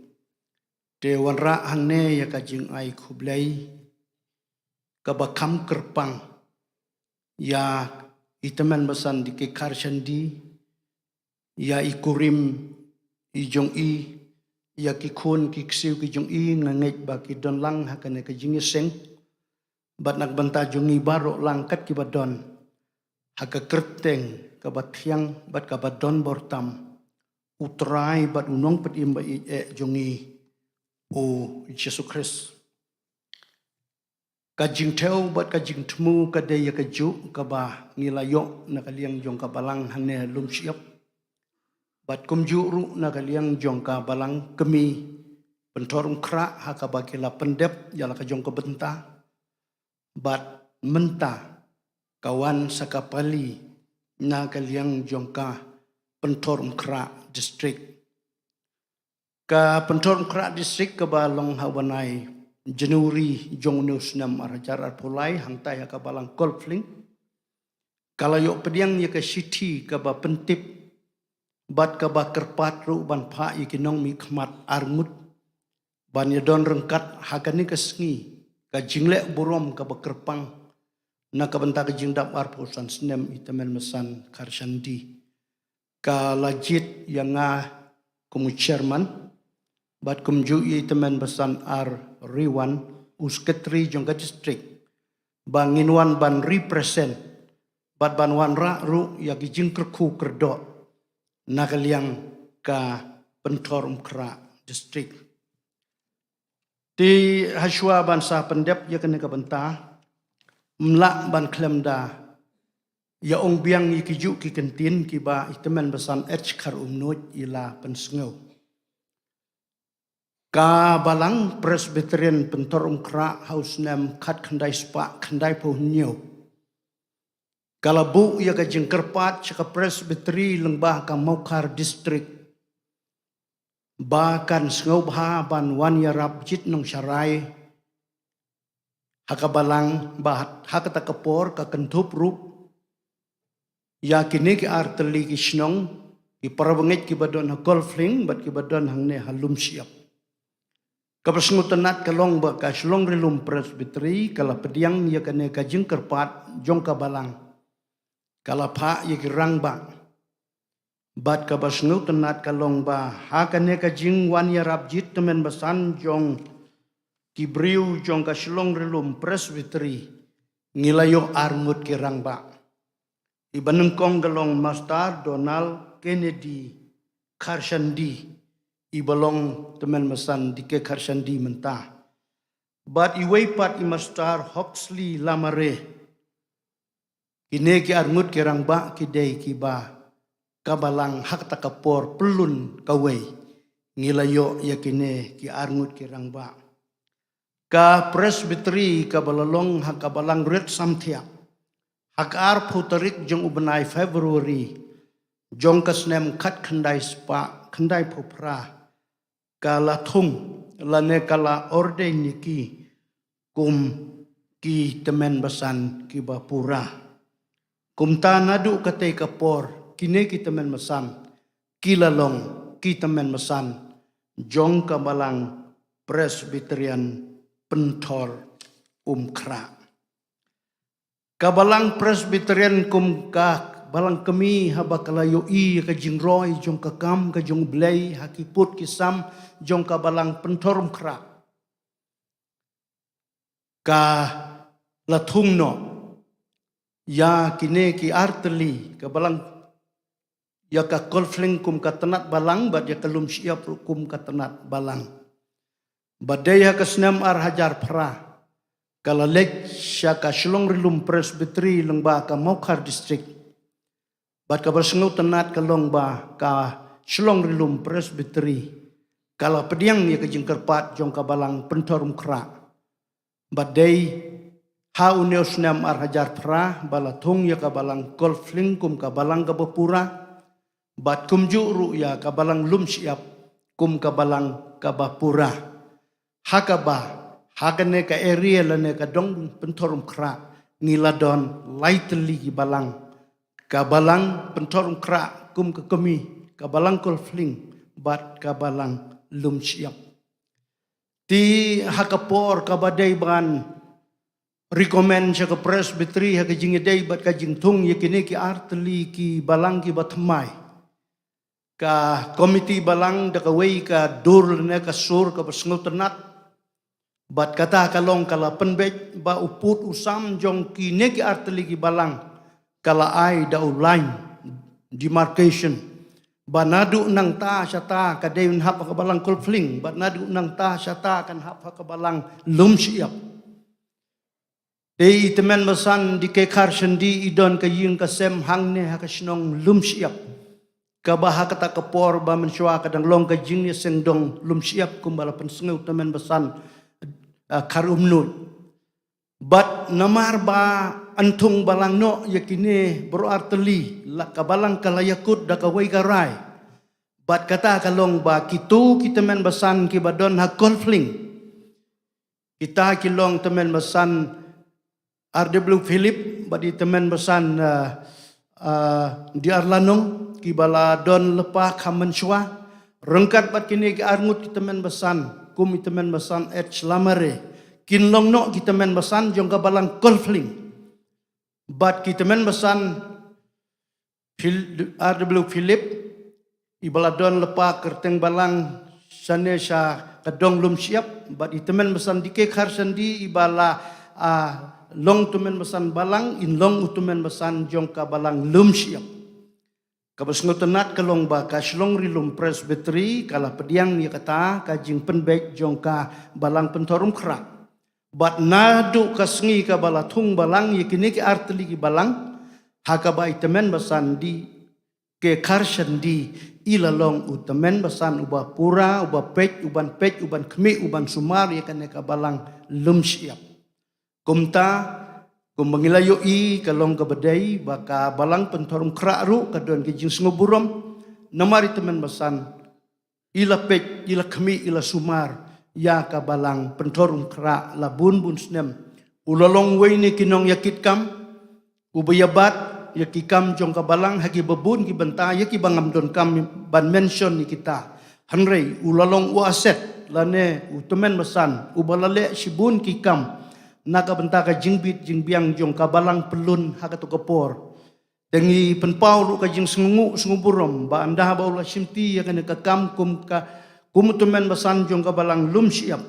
Te wanrah hangne ïa ka jingai khublei kaba kham kyrpang ïa i tymmen basan D K Kharshandi, ïa i kurim i jong i, ïa ki khun ki ksiew ki jong i, nga ngeit ba ki don lang ha kane ka jingïaseng. Bad na ka bynta jong i baroh lang kat kiba don ha ka kyrteng kaba thiang bad kaba don bor tam U Trai bad U Nongpynim ba ïeit eh jong i, U Jisu Khrist. Ka jingthew bad ka jingthmu ka dei ïa kajuh kaba ngi la ïoh na ka liang jong ka balang hangne lum shyiap, bad kumjuh ruh na ka liang jong ka balang kmie Pynthorumkhrah ha kaba ki la pyndep ïa la ka jong ka bynta, bad mynta ka wan sa ka pali na ka liang jong ka Pynthorumkhrah District. Ka Pynthorumkhrah District kaba long ha u bnai January jong une u snem ar hajar arphew lai, hangtai ha ka balang Golf Link, ka la ïoh pdiang ïa ka shithi kaba pyntip bad kaba kyrpad ruh ban phah ïa ki nongmihkhmat arngut ban ïadon ryngkat ha kane ka sngi ka jingleh burom kaba kyrpang na ka bynta ka jingdap arphew san snem i tymmen basan Kharshandi. Ka la jied ïa nga kum u chairman, bad kumjuh ïa i tymmen basan R Riwan, u secretary jong ka district, ba ngin wan ban represent bad ban wanrah ruh ïa ki jingkyrkhu kyrdoh na ka liang ka Pynthorumkhrah District. Te hashwa ban sa pyndep ïa kane ka bynta, ym lah ban khlem da ïa ong biang ïa kijuh ki kyntien kiba i tymmen basan H Kharumnuid i la pynsngew. Ka balang Presbyterian Pynthorumkhrah ha u snem khatkhyndai spah khyndaiphew hynñiew ka la buh ïa ka jingkyrpad sha ka Presbytery lyngba ka Mawkhar District ba kan sngewbha ban wan ïarap jied nongsharai ha ka balang, ba ha kata ka por ka kynthup ruh ïa kine ki artylli ki shnong, ki para bangeit kiba don ha Golf Link bad kiba don hangne ha Lumshyiap. Kaba sngewtynnat ka long ba ka Shillong Rilum Presbytery ka la pdiang ïa kane ka jingkyrpad jong ka balang, ka la phah ïa ki rangbah. Bad kaba sngewtynnat ka long ba ha kane ka jingwan ïarap jied tymmen basan jong ki briew jong ka Shillong Rilum Presbytery, ngi la ïoh arngut ki rangbah. Iba nyngkong ka long Master Donald Kennedy Kharshandi, iba long tymmen basan D K Kharshandi mynta. Bad iwei pat i Master Hoxley Lamare. Kine ki arngut ki rangbah ki dei kiba ka balang ha kata ka por pyllun kawei ngi la ïoh ïa kine ki arngut ki rangbah. Ka Presbytery kaba la long ha ka balang Riatsamthiah ha ka arphew tarik jong u bnai February jong ka snem khatkhyndai spah khyndaiphew phra, ka la thung lane ka la ordain ïa ki kum ki tymmen basan kiba pura. Kumta naduh katei ka por kine ki tymmen basan ki la long ki tymmen basan jong ka Balang Presbyterian Pynthor Umkhrah. Ka Balang Presbyterian kum ka balang kmie haba ka la ïohi ïa ka jingroi jong ka kam ka jong U Blei ha ki pud ki sam jong ka Balang Pynthor Umkhrah, ka la thung noh ïa kine ki artylli, ka Balang, ïa ka Kolfling kum ka tnat balang bad ïa ka Lumshyiap ruh kum ka tnat balang. Bad dei ha ka snem ar hajar phra ka la leit sha ka Shillong Rilum Presbytery lyngba ka Mawkhar District. Bad kaba sngewtynnat ka long ba ka Shillong Rilum Presbytery ka la pdiang ïa ka jingkyrpad jong ka Balang Pynthor Umkhrah. Bad dei ha une u snem ar hajar phra ba la thung ïa ka Balang Kolfling kum ka balang kaba pura, bad kumjuh ruh ïa ka Balang Lumshyiap kum ka balang kaba pura. Ha kaba, ha kane ka area lane ka dong Pynthor Umkhrah ngi la don lai tylli ki balang. Ka Balang Pynthor Umkhrah kum ka kmie, ka Balang Kolfling bad ka Balang Lumshyiap. Te ha ka por kaba dei ban recommend sha ka Presbytery ha ka jingïadei bad ka jingthung ïa kine ki artylli ki balang kiba thymmai, ka komiti balang da kawei ka dur lane ka sur kaba sngewtynnat. Bad kata ka long ka la pynbeit ba u pud u sam jong kine ki artylli ki balang ka la ai da u line demarcation, ba naduh nangta shata ka dei un hap ha ka Balang Kolfling, bad naduh nangta shata kan hap ha ka Balang Lumshyiap. Te i tymmen basan D K Kharshandy i don ka ïing ka sem hangne ha ka shnong Lumshyiap, kaba ha kata ka por ba mynshuwa ka dang long ka jingïaseng dong Lumshyiap kumba la pynsngew tymmen basan, ah, Kharumnuid. Bad namar ba yn thung balang noh ïa kine baroh artylli, la ka balang ka la ïakut da kawei ka rai. Bad kata ka long ba kito ki tymmen basan kiba don ha Kolfling, kita ki long tymmen basan R W Philip bad i tymmen basan, ah, ah, D R Lanong kiba la don lypa kham mynshuwa. Ryngkat bad kine ki arngut ki tymmen basan kum i tymmen basan H Lamare, kin long noh ki tymmen basan jong ka Balang Kolfling. Bad ki tymmen basan Phil-, R W Philip, iba la don lypa kyrteng balang shane sha ka dong Lumshyiap, bad i tymmen basan D K Kharshandy iba la, ah, long tymmen basan balang, in long u tymmen basan jong ka Balang Lumshyiap. Kaba sngewtynnat ka long ba ka Shillong Rilum Presbytery ka la pdiang ïa kata ka jingpynbeit jong ka Balang Pynthor Umkhrah. Bad naduh ka sngi kaba la thung balang ïa kine ki artylli ki balang, ha kaba i tymmen basan D K Kharshandy i la long u tymmen basan uba pura, uba peit, uban peit, uban khmih, uban sumar ïa kane ka Balang Lumshyiap. Kumta, kumba ngi la ïohi ka long kaba dei ba ka Balang Pynthor Umkhrah ruh ka don ka jingsngewburom, namar i tymmen basan i la peit, i la khmih, i la sumar ïa ka Balang Pynthor Umkhrah la bun bun snem. U la long uwei na ki nongïakitkam uba ïabat ïa ki kam jong ka balang ha kiba bun ki bynta, ïa kiba ngam donkam ban mention ïa kita. Hynrei u la long u asset lane u tymmen basan uba la leh shibun ki kam na ka bynta ka jingbit jingbiang jong ka Balang Pyllun ha kato ka por. Te ngi pynpaw ruh ka jingsngewnguh sngewburom ba ynda ba u la shimti ïa kane ka kam kum ka, kum u tymmen basan jong ka Balang Lumshyiap,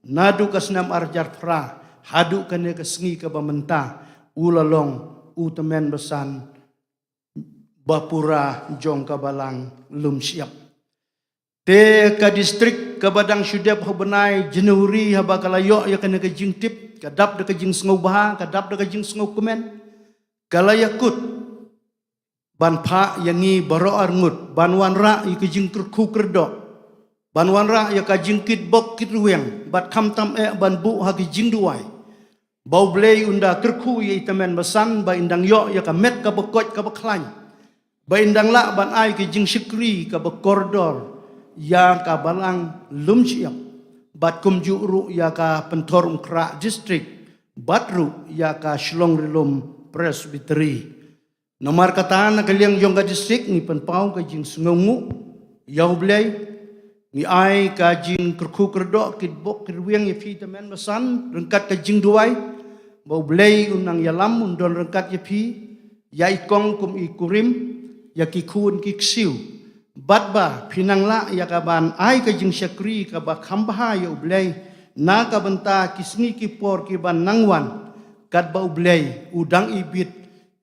naduh ka snem ar hajar phra haduh kane ka sngi kaba mynta, u la long u tymmen basan ba pura jong ka Balang Lumshyiap. Te ka district kaba dang shu dep ha u bnai January haba ka la ïoh ïa kane ka jingtip, ka dap da ka jingsngewbha, ka dap da ka jingsngewkmen, ka la ïakut ban phah ïa ngi baroh arngut ban wanrah ïa ka jingkyrkhu kyrdoh, ban wanrah ïa ka jingkitbok kitrwiang, bad khamtam eh ban buh ha ka jingduwai ba U Blei un da kyrkhu ïa i tymmen basan ba in dang ïoh ïa ka met kaba koit kaba khlaiñ, ba in dang lah ban ai ka jingshakri kaba kordor, ïa ka Balang Lumshyiap, bad kumjuh ruh ïa ka Pynthorumkhrah District, bad ruh ïa ka Shillong Rilum Presbytery. Namar kata na ka liang jong ka district ngi pynpaw ka jingsngewnguh ïa U Blei, ngi ai ka jingkyrkhu kyrdoh kyrpang kyrwiang ïa phi tymmen basan ryngkat ka jingduwai ba U Blei un nang ïalam, un don ryngkat ïa phi, ïa i kong kum i kurim, ïa ki khun ki ksiew. Bad ba phin nang lah ïa ka ban ai ka jingshakri kaba kham bha ïa U Blei na ka bynta ki sngi ki por kiban nang wan, katba U Blei u dang ibit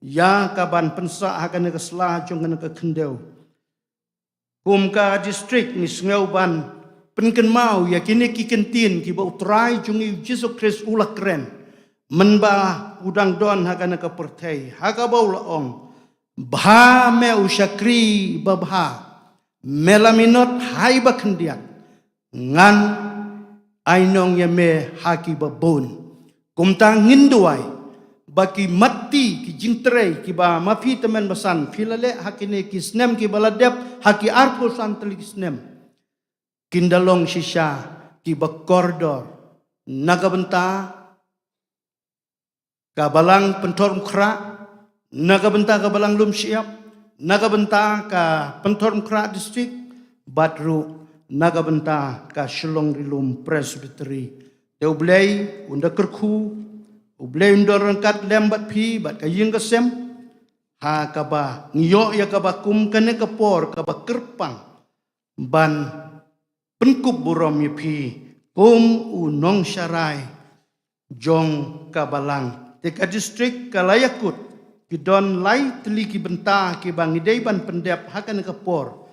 ïa ka ban pynsah ha kane ka sla jong kane ka khyndew. Kum ka district ngi sngew ban pynkynmaw ïa kine ki kyntien kiba U Trai jong ngi U Jisu Khrist u la kren mynba u dang don ha kane ka pyrthei, ha kaba u la ong, "Bha me u shakri babha, me la minot ha iba khyndiat, ngan ai nong ïa me ha kiba bun." Kumta ngin duwai ba ki matti, ki jingtrei kiba ma phi tymmen basan phi la leh ha kine ki snem kiba la dep, ha ki arphew san tylli ki snem, kin da long shisha kiba kordor na ka bynta ka Balang Pynthorumkhrah, na ka bynta ka Balang Lumshyiap, na ka bynta ka Pynthorumkhrah District, bad ruh na ka bynta ka Shillong Rilum Presbytery. Te U Blei un da kyrkhu, U Blei un don ryngkat lem bad phi bad ka ïing ka sem, ha kaba ngi ïoh ïa kaba kum kane ka por kaba kyrpang ban pynkup burom ïa phi kum u nongsharai jong ka Balang. Te ka district ka la ïakut, ki don lai tylli ki bynta kiba ngi dei ban pyndep ha kane ka por,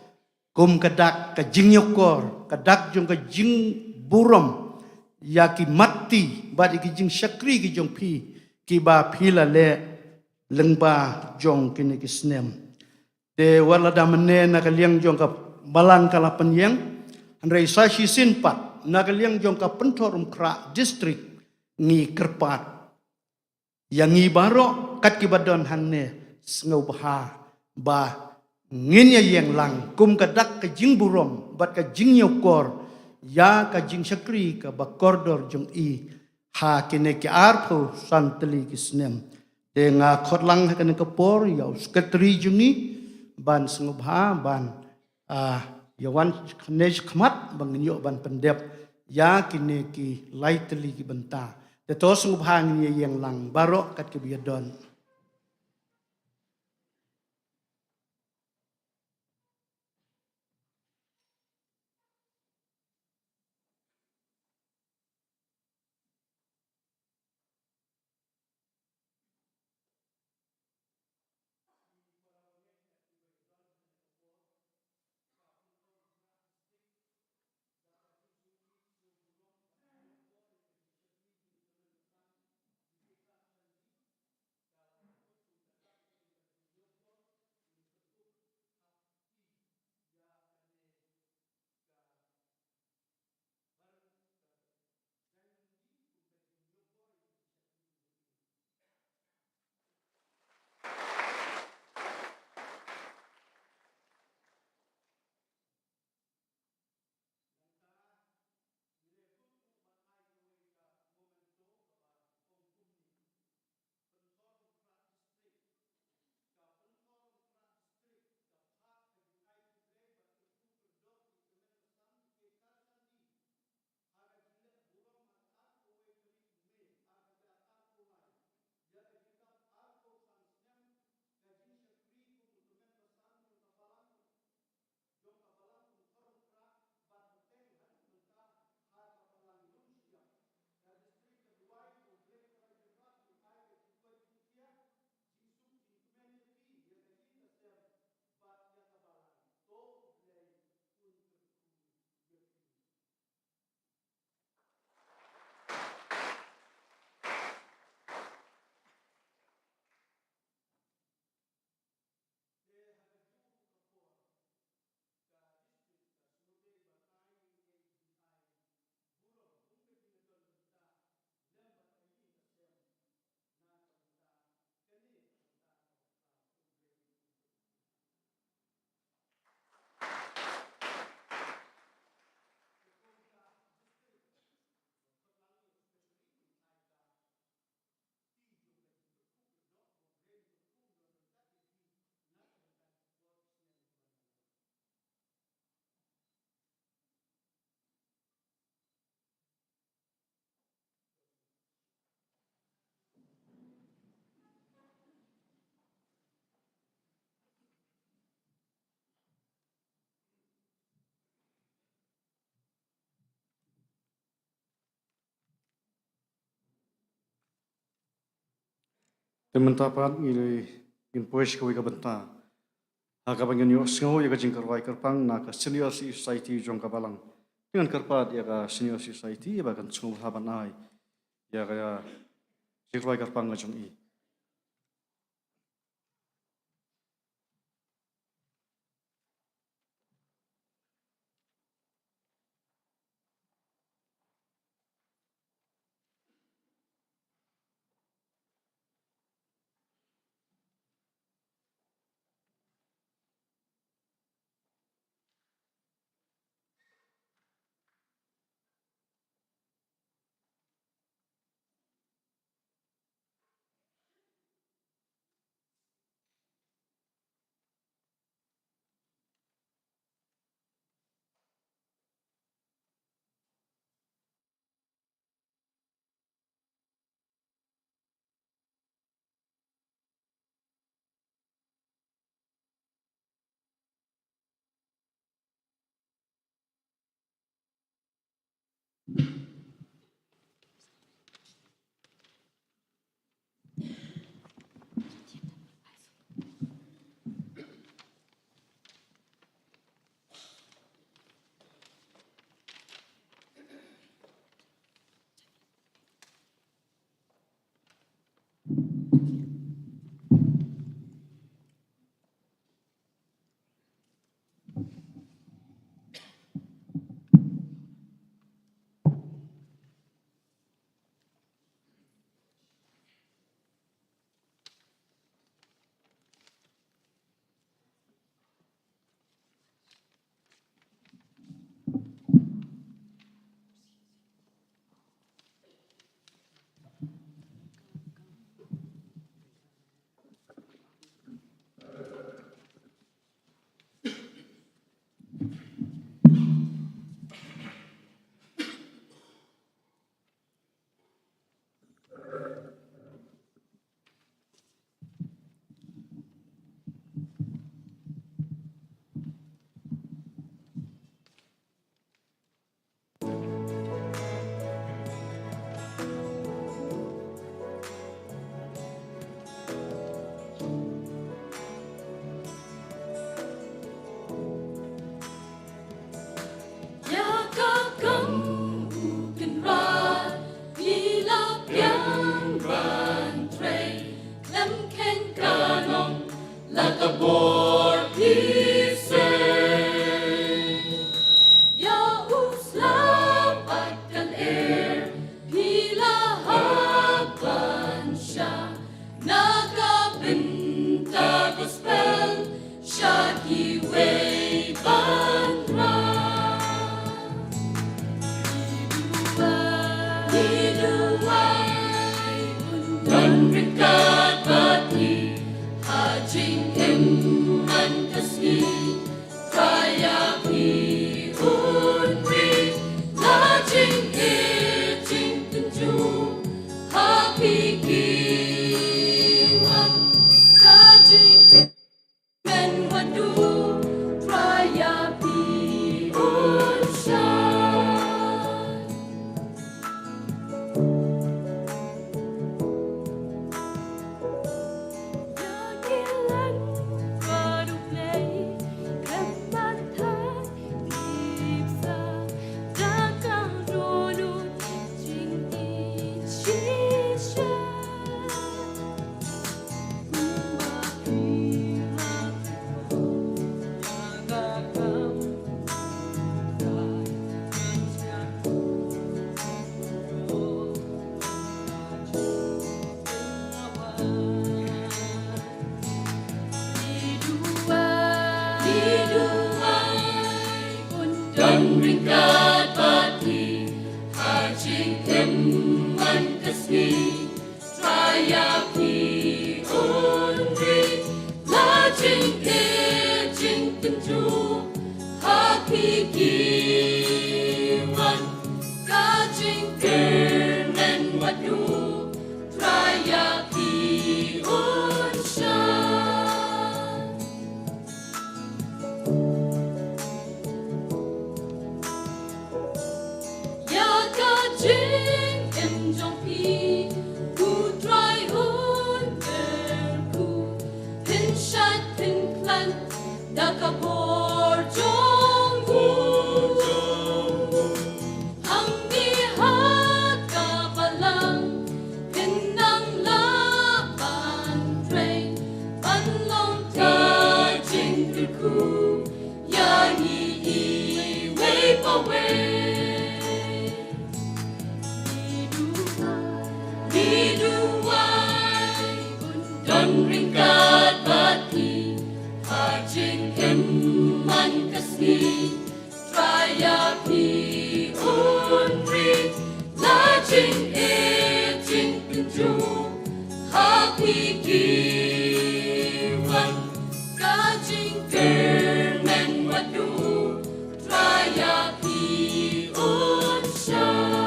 kum ka dak ka jingïakor, ka dak jong ka jingburom ïa ki matti bad ïa ki jingshakri ki jong phi kiba phi la leh lyngba jong kine ki snem. Te wat la da mynne na ka liang jong ka Balang ka la pynïeng, hynrei sa shisien pat na ka liang jong ka Pynthorumkhrah District ngi kyrpad ïa ngi baroh kat kiba don hangne, sngewbha ba ngin ïa ïeng lang kum ka dak ka jingburom bad ka jingïakor ïa ka jingshakri kaba kordor jong i ha kine ki arphew san tylli ki snem. Te nga khot lang ha kane ka por ïa u Secretary jong ngi ban sngewbha ban, ah, ïa wan kane shakhmat ba ngin ïoh ban pyndep ïa kine ki lai tylli ki bynta. Te to sngewbha ngin ïa ïeng lang baroh kat kiba ïa don. Te mynta pat ngi ngin poi sha kawei ka bynta ha kaba ngin ïohsngew ïa ka jingkyrwai kyrpang na ka Senior Society jong ka Balang. Te ngan kyrpad ïa ka Senior Society ba kan sngewbha ban ai ïa ka jingkyrwai kyrpang ka jong i. Ïa ka kam u Kynrad, phi la pdiang ban trei, lem kheiñ ka long la ka bor phi sei. Ïa u slap bad ka lyer phi la hap ban shah na ka bynta gospel sha kiwei ban rah. Ngi duwai, ngi duwai un don ryngkat bad phi ha jingim man ka sngi. Trai ïa phi un ri la jingïeit jingtynjuh ha phi ki wan ka jingkmen wat duh. Trai ïa phi un shah. Don ryngkat bad phi ha jingim man ka sngi. Trai ïa phi un ri la jingïeit jingtynjuh ha phi ki wan ka jingkyrmen wat duh. Trai ïa phi un shah. Ïa ka jingim jong phi, U Trai un Ka por jong u, hangni ha ka balang, phin nang lah ban trei, ban long ka jingkyrkhu ïa ngi iwei pa iwei. Ngi duwai, ngi duwai, don ryngkat bad phi ha jingim man ka sngi. Trai ïa phi un ri la jingïeit jingpynjur ha phi ki wan, ka jingkyrmen wat duh. Trai ïa phi un shah.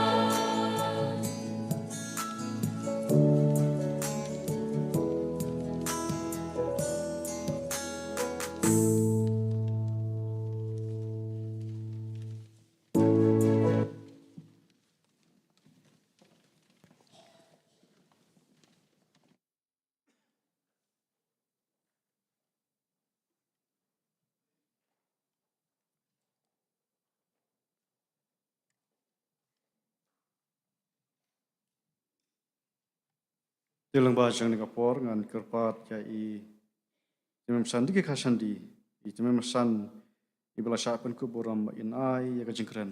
Te lyngba jong kane ka por ngan kyrpad ïa i Tymmen Basan Dkhar Shyndai, i Tymmen Basan iba la shah pynkup burom, ba in ai ïa ka jingkren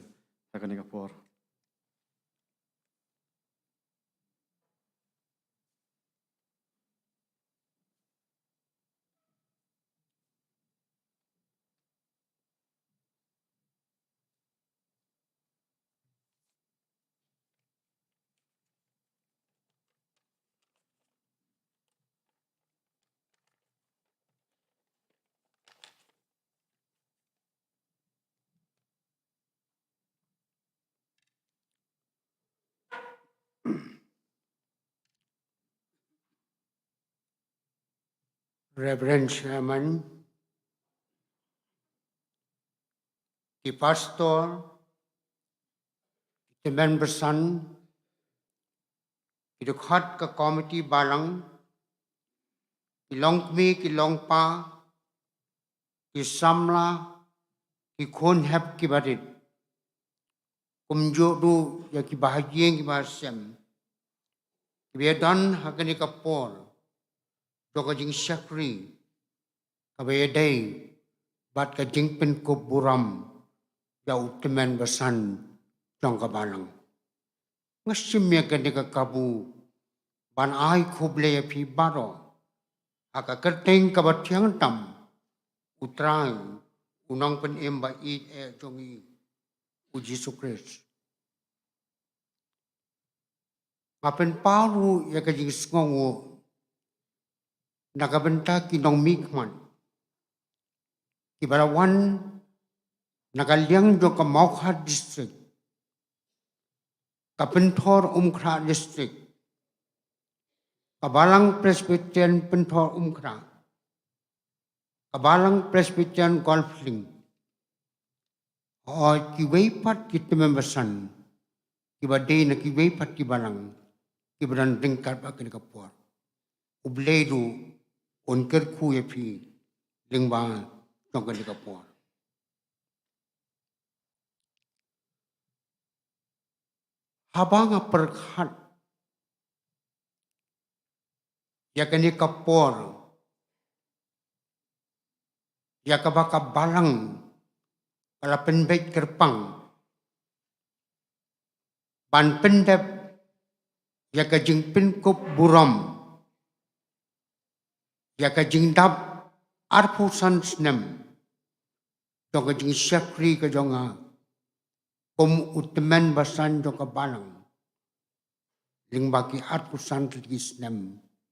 ha kane ka por. Reverend Chairman, ki pastor, ki tymmen basan, ki dkhot ka komiti balang, ki longkmie, ki longpa, ki samla, ki khun hep ki barit. Kumjuh ruh ïa ki bahaïing ki bahasem kiba ïadon ha kane ka por jong ka jingshakri kaba ïadei bad ka jingpynkup burom ïa u tymmen basan jong ka balang. Nga shim ïa kane ka kabu ban ai khublei ïa phi baroh ha ka kyrteng kaba thiang tam u Trai, u Nongpynim ba ïeit eh jong ngi, u Jisu Khrist. Nga pynpaw ruh ïa ka jingsngewnguh na ka bynta ki nongmihkhmat kiba la wan na ka liang jong ka Mawkhar District, ka Pynthor Umkhrah District, ka Balang Presbyterian Pynthor Umkhrah, ka Balang Presbyterian Golf Link, hooid kiwei pat ki tymmen basan kiba dei na kiwei pat ki balang kiba don ryngkat bad kane ka por. U Blei ruh un kyrkhu ïa phi lyngba jong kane ka por. Haba nga pyrkhat ïa kane ka por, ïa kaba ka balang ka la pynbeit kyrpang ban pyndep ïa ka jingpynkup burom ïa ka jingdap arphew san snem jong ka jingshakri ka jong nga kum u tymmen basan jong ka balang lyngba ki arphew san tylli ki snem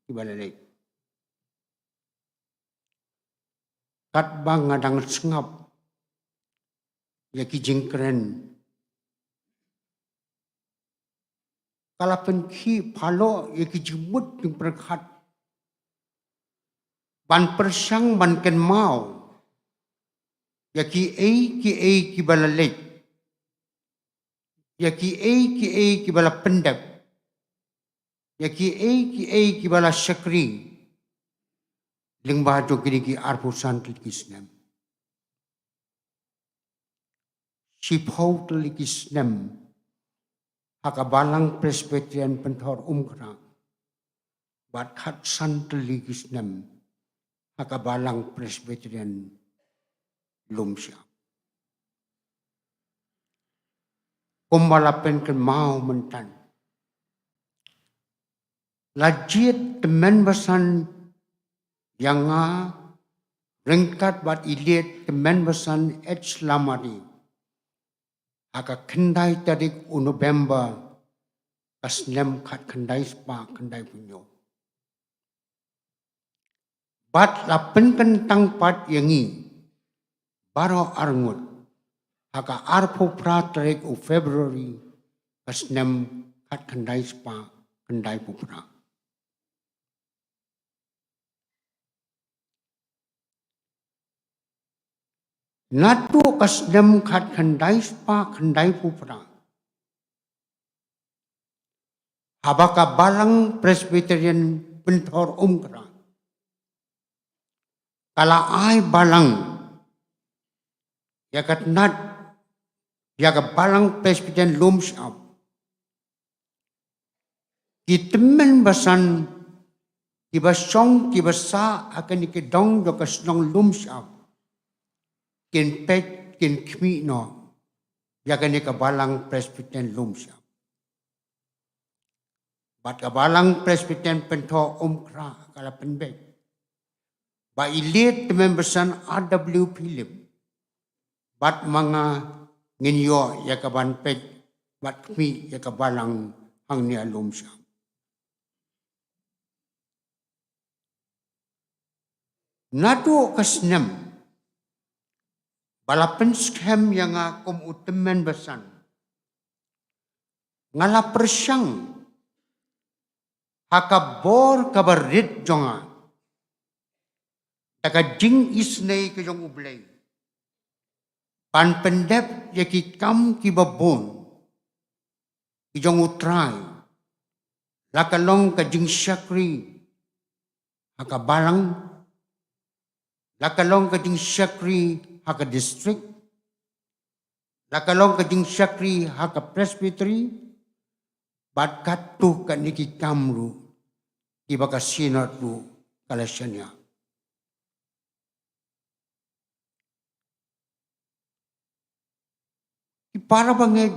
kiba la leit. Katba nga dang sngap ïa ki jingkren, ka la pynkhih paloh ïa ki jingmut jingpyrkhat ban pyrshang ban kynmaw ïa kiei kiei kiba la leit, ïa kiei kiei kiba la pyndep, ïa kiei kiei kiba la shakri lyngba jong kine ki arphew san tylli ki snem. shiphew tylli ki snem ha ka Balang Presbyterian Pynthor Umkhrah, bad khatsan tylli ki snem ha ka Balang Presbyterian Lumshyiap. Kumba la pynkynmaw mynta, la jied tymmen basan ïa nga ryngkat bad i Late tymmen basan H Lamare ha ka khyndai tarik u November ka snem khatkhyndai spah khyndaiphew hynñiew. Bad la pynkyntang pat ïa ngi baroh arngut ha ka arphew phra tarik u February ka snem khatkhyndai spah khyndaiphew phra. Naduh ka snem khatkhyndai spah khyndaiphew phra, haba ka Balang Presbyterian Pynthor Umkhrah ka la ai balang ïa ka tnat, ïa ka Balang Presbyterian Lumshyiap, ki tymmen basan kiba shong kiba sah ha kane ka dong jong ka shnong Lumshyiap kin peit kin khmih noh ïa kane ka Balang Presbyterian Lumshyiap. Bad ka Balang Presbyterian Pynthor Umkhrah ka la pynbeit ba i Late tymmen basan R W Philip bad ma nga ngin ïoh ïa ka ban peit bad khmih ïa ka balang hangne ha Lumshyiap. Naduh ka snem ba la pynskhem ïa nga kum u tymmen basan, nga la pyrshang ha ka bor kaba rit jong nga, da ka jingisynei ka jong U Blei, ban pyndep ïa ki kam kiba bun ki jong U Trai, la ka long ka jingshakri ha ka balang, la ka long ka jingshakri ha ka district, la ka long ka jingshakri ha ka presbytery, bad katto katne ki kam ruh kiba ka synod ruh ka la shaniah. Ki para bangeit,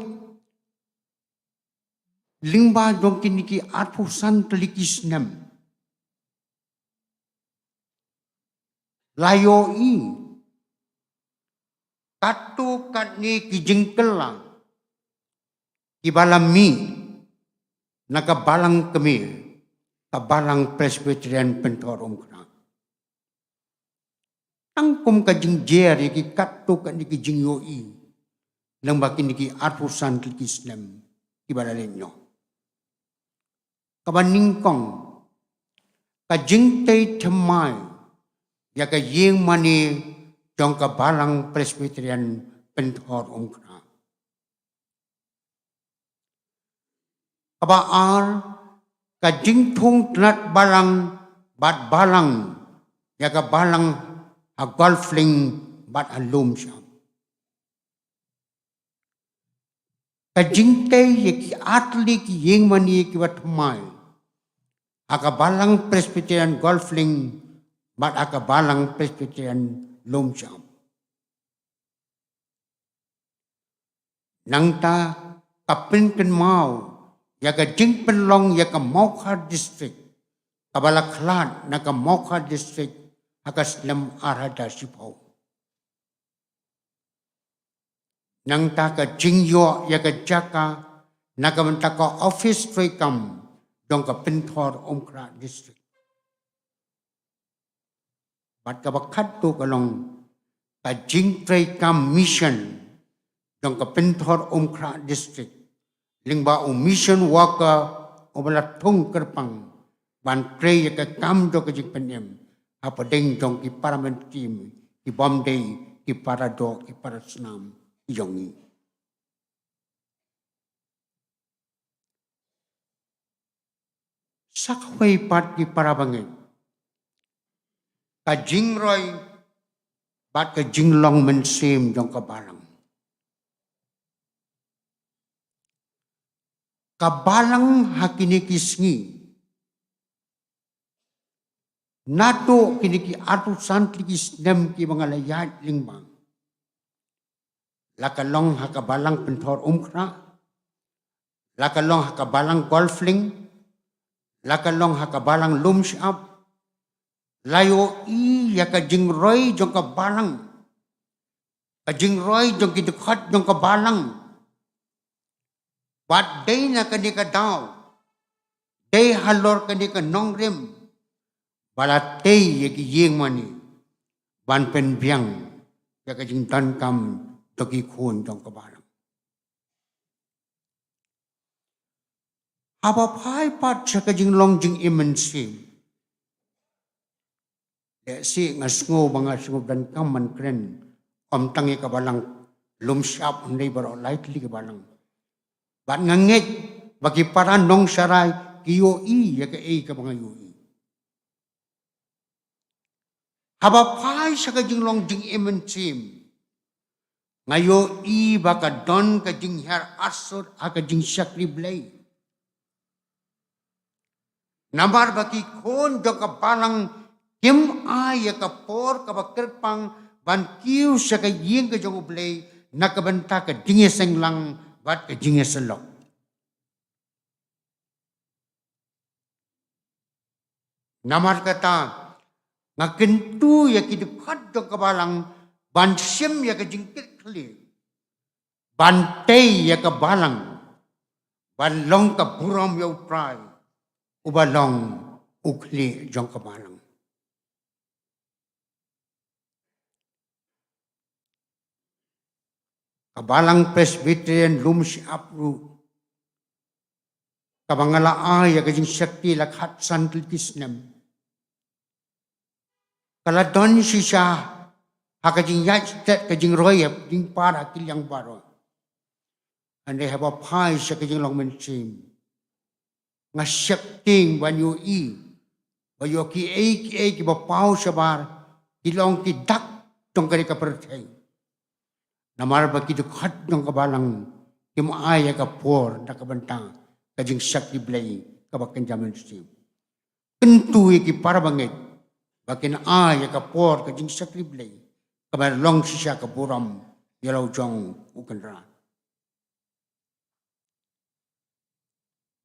lyngba jong kine ki arphew san tylli ki snem, la ïohi katto katne ki jingkylla kiba la mih na ka balang kmie, ka Balang Presbyterian Pynthor Umkhrah. Tang kum ka jingjer ïa ki katto katne ki jingïohi lyngba kine ki arphew san tylli ki snem kiba la leit noh. Kaba nyngkong, ka jingtei thymmai ïa ka ïing mane jong ka Balang Presbyterian Pynthor Umkhrah. Kaba ar, ka jingthung tnat balang bad balang ïa ka balang ha Golf Link bad ha Lumshyiap. Ka jingtei ïa ki artylli ki ïing mane kiba thymmai ha ka Balang Presbyterian Golf Link bad ha ka Balang Presbyterian Lumshyiap. Nangta ka pynkynmaw ïa ka jingpynlong ïa ka Mawkhar District, kaba la khlad na ka Mawkhar District ha ka snem ar hajar shiphew. Nangta ka jingïoh ïa ka jaka na ka bynta ka office treikam jong ka Pynthor Umkhrah District. Bad kaba khatduh ka long ka jingtreikam mission jong ka Pynthor Umkhrah District, lyngba u mission worker uba la thung kyrpang ban trei ïa ka kam jong ka jingpynim hapdeng jong ki para myntri, ki bym dei ki para doh, ki para snam jong ngi. Sa kawei pat ki para bangeit, ka jingroi bad ka jinglong mynsiem jong ka balang. Ka balang ha kine ki sngi, naduh kine ki arphew san tylli ki snem kiba nga la ïaid lyngba, la ka long ha ka balang Pynthorumkhrah, la ka long ha ka balang Golflink, la ka long ha ka balang Lumshyiap, la ïohi ïa ka jingroi jong ka balang, ka jingroi jong ki dkhot jong ka balang. Bad dei na kane ka daw, dei halor kane ka nongrim, ba la tei ïa ki ïing mane ban pynbiang ïa ka jingdonkam jong ki khun jong ka balang. Haba phai pat sha ka jinglong jingim mynsiem, lehse nga sngew ba nga sngew donkam ban kren ym tang ïa ka balang Lumshyiap, hynrei baroh lai tylli ki balang. Bad nga ngeit ba ki para nongsharai ki ïohi ïa kaei kaba nga ïohi. Haba phai sha ka jinglong jingim mynsiem, nga ïohi ba ka don ka jinghiar arsut ha ka jingshakri Blei. Namar ba ki khun jong ka balang kim ai ïa ka por kaba kyrpang ban kiew sha ka ïing ka jong U Blei na ka bynta ka jingïaseng lang bad ka jingïasyllok. Namar kata, nga kyntu ïa ki dkhot jong ka balang ban shim ïa ka jingkitkhlieh, ban tei ïa ka balang, ban long ka burom ïa U Trai, uba long U Khlieh jong ka balang. Ka balang Presbyterian Lumshyiap ruh, kaba nga la ai ïa ka jingshakri la khatsan tylli ki snem, ka la don shisha ha ka jingïaid stet ka jingroi ha jingpar ha ki liang baroh. Hynrei haba phai sha ka jinglong mynsiem, nga sheptieng ban ïohi ba ïoh kiei kiei kiba paw shabar ki long ki dak jong kane ka pyrthei. Namar ba ki dkhot jong ka balang kim ai ïa ka por na ka bynta ka jingshakri Blei kaba kynja mynsiem. Kyntu ïa ki para bangeit ba kin ai ïa ka por ka jingshakri Blei kaba long shisha ka burom ïa la u jong U Kynrad.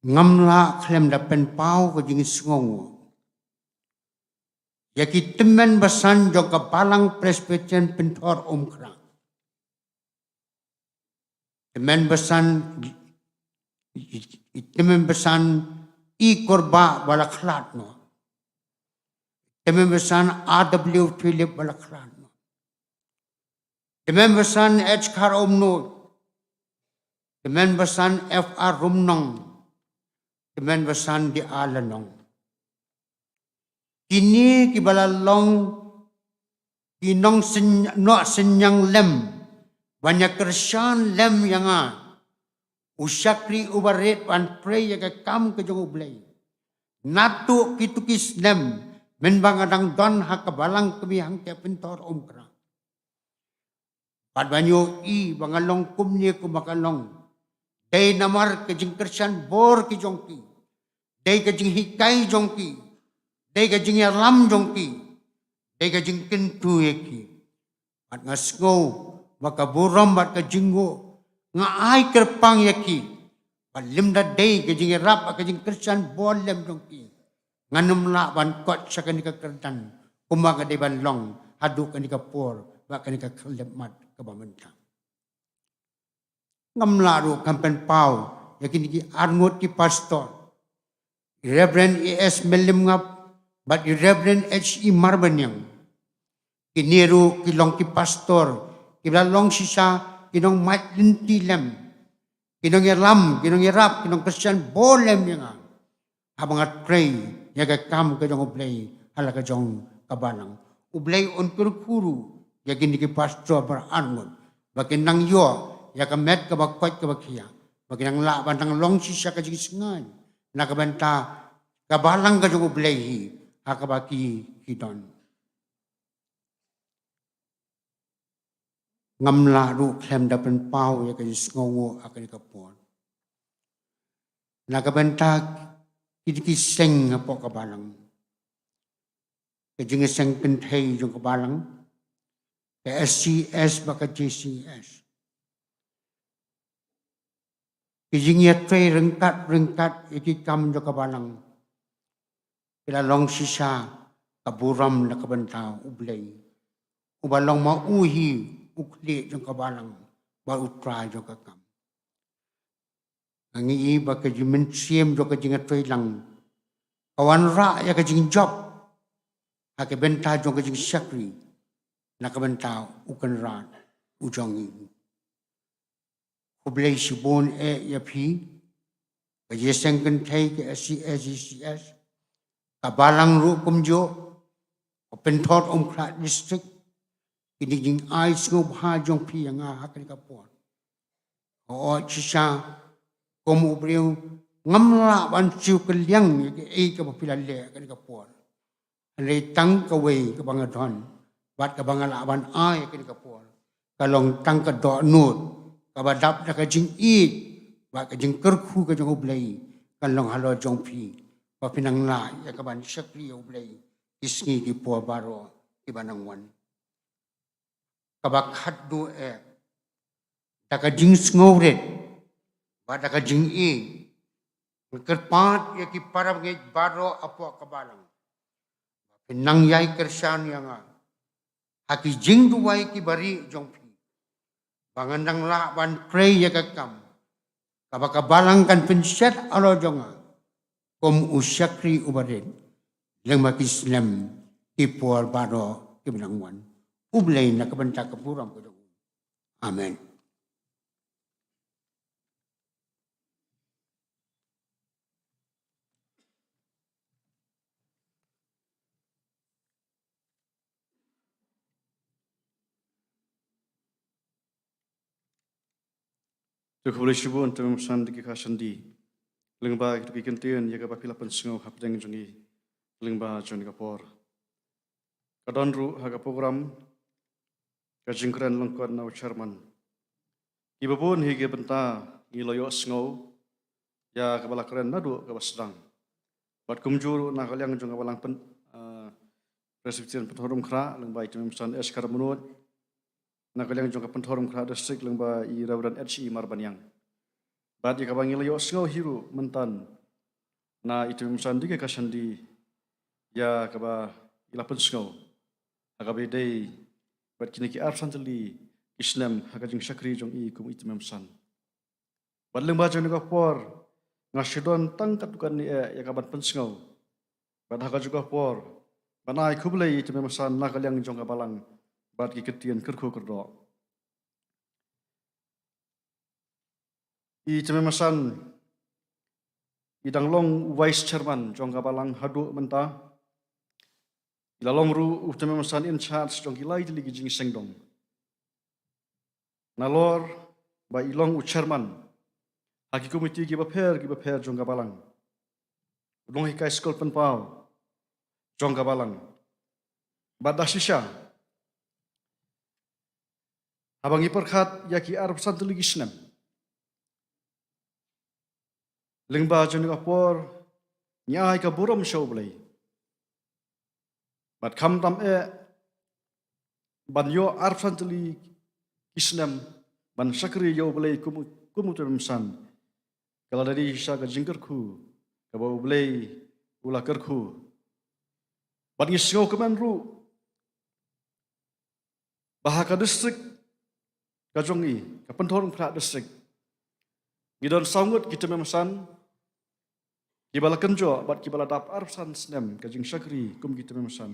Ngam lah khlem da pynpaw ka jingsngewnguh ïa ki tymmen basan jong ka balang Presbyterian Pynthorumkhrah. Tymmen basan, i tymmen basan I Kurbah ba la khlad noh. Tymmen basan A W Philip ba la khlad noh. Tymmen basan H Kharumnuid. Tymmen basan F R Rumnong. Tymmen basan D R Lanong. Kine kiba la long ki nongnoh synñiang lem ban ïa kyrshan lem ïa nga, u shakri uba rit ban pyntrei ïa ka kam ka jong U Blei. Naduh kito ki snem mynba nga dang don ha ka balang kmie hangtei Pynthorumkhrah. Bad ban ïohi ba nga long kumne kumba nga long, dei namar ka jingkyrshan bor ki jong ki, dei ka jinghikai jong ki, dei ka jingïalam jong ki, dei ka jingkyntu ïa ki. Bad nga sngew ba ka burom bad ka jingnguh nga ai kyrpang ïa ki. Bad lymda dei ka jingïarap bad ka jingkyrshan bor lem jong ki, ngan ym lah ban kot sha kane ka kyrdan kumba nga dei ban long haduh kane ka por bad kane ka khyllipmat kaba mynta. Ngam lah ruh ban pynpaw ïa kine ki arngut ki pastor, i Reverend E S Mylliemngap bad i Reverend H E Marbaniang. Kine ruh ki long ki pastor kiba la long shisha ki nongmait lynti lem, ki nongïalam, ki nongïarap, ki nongkyrshan bor lem ïa nga haba nga trei ïa ka kam ka jong U Blei ha la ka jong ka balang. U Blei un kyrkhu ruh ïa kine ki pastor ba arngut ba kin nang ïoh ïa ka met kaba koit kaba khia, ba kin nang lah ban nang long shisha ka jingsngaid na ka bynta ka balang ka jong U Blei hi ha kaba ki, ki don. Ngam lah ruh khlem da pynpaw ïa ka jingsngewnguh ha kane ka por. Na ka bynta kine ki seng hapoh ka balang, ka jingseng kynthei jong ka balang, ka S C S bad ka J C S, ki jingïatrei ryngkat ryngkat ïa ki kam jong ka balang, ki la long shisha ka burom na ka bynta U Blei, uba long ma u hi u khlieh jong ka balang bad u trai jong ka kam. Nga ngeit ba ka jingmynsiem jong ka jingïatreilang ka wanrah ïa ka jingjop ha ka bynta jong ka jingshakri na ka bynta U Kynrad u jong ngi. Khublei shibun eh ïa phi, ka jingseng kynthei ka S C S, J C S, ka balang ruh kumjuh, ka Pynthorumkhrah District, kine ki jingai sngewbha jong phi ïa nga ha kane ka por. Ka ot shisha kum u briew, ngam lah ban siew kylliang ïa kaei kaba phi la leh ha kane ka por. Hynrei tang kawei kaba nga don bad kaba nga lah ban ai ha kane ka por, ka long tang ka dohnud kaba dap da ka jingïeit bad ka jingkyrkhu ka jong U Blei, ka long halor jong phi, ba phin nang lah ïa ka ban shakri ïa U Blei ki sngi ki por baroh kiba nang wan. Kaba khatduh eh, da ka jingsngewrit bad da ka jingïeit, nga kyrpad ïa ki para bangeit baroh hapoh ka balang, ba phin nang ïai kyrshan ïa nga ha ki jingduwai kiba rieh jong phi, ba ngan nang lah ban trei ïa ka kam kaba ka balang kan pynshet halor jong nga kum u shakri uba rit lyngba ki snem ki por baroh kiba nang wan. U Blei na ka bynta ka burom ka jong u. Amen. To khublei shibun, to Mynsiem Dike Khashandi, lyngba kito ki kyntien ïa kaba phi la pynsngew hapdeng jong ngi lyngba jong kane ka por. Ka don ruh ha ka program ka jingkren lyngkot na u chairman. Kiba bun hi ki bynta ngi la ïohsngew ïa kaba la kren naduh kaba sdang. Bad kumjuh ruh na ka liang jong ka balang pyn, ah, Presbyterian Pynthorumkhrah lyngba i Tymmen Basan S Kharmyntoi, na ka liang jong ka Pynthorumkhrah District lyngba i Reverend H E Marbaniang. Bad ïa kaba ngi la ïohsngew hi ruh mynta na i Tymmen Basan Dike Khashandi, ïa kaba i la pynsngew ha kaba ïadei bad kine ki arphew san tylli ki snem ha ka jingshakri jong i kum i Tymmen Basan. Bad lyngba jong kane ka por, nga shu don tang katto katne eh ïa ka ban pynsngew. Bad ha ka juh ka por, ban ai khublei i Tymmen Basan na ka liang jong ka balang bad ki kyntien kyrkhu kyrdoh. I Tymmen Basan i dang long u vice chairman jong ka balang haduh mynta. I la long ruh u Tymmen Basan in charge jong ki lai tylli ki jingsengdong. Nalor ba i long u chairman ha ki komiti kiba pher kiba pher jong ka balang, u nonghikai skul pynpaw jong ka balang. Bad da shisha, haba ngi pyrkhat ïa ki arphew san tylli ki snem, lyngba jong kane ka por ngi ai ka burom sha U Blei. Bad khamtam eh ban ïoh arphew san tylli ki snem ban shakri ïa U Blei kum, kum u Tymmen Basan, ka la dei shisha ka jingkyrkhu kaba U Blei u la kyrkhu. Bad ngi sngewkmen ruh ba ha ka district ka jong ngi, ka Pynthorumkhrah District, ngi don saw ngut ki Tymmen Basan kiba la kynjoh bad kiba la dap arphew san snem ka jingshakri kum ki Tymmen Basan.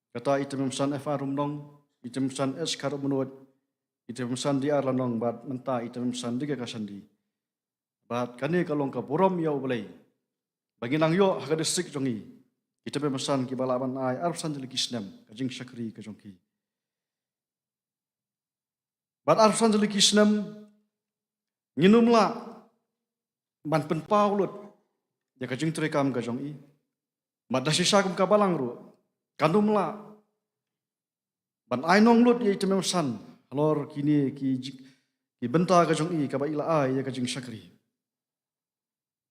Kata i Tymmen Basan F R Rumnong, i Tymmen Basan S Kharmyntoi, i Tymmen Basan D R Lanong bad mynta i Tymmen Basan Dike Khashandi. Bad kane ka long ka burom ïa U Blei ba ngi nang ïoh ha ka district jong ngi ki Tymmen Basan kiba lah ban ai arphew san tylli ki snem ka jingshakri ka jong ki. Bad arphew san tylli ki snem ngin ym lah ban pynpaw lut ïa ka jingtrei kam ka jong i. Bad da shisha kum ka balang ruh kan ym lah ban ai nong lut ïa i Tymmen Basan halor kine ki ji-, ki bynta ka jong i kaba i la ai ïa ka jingshakri.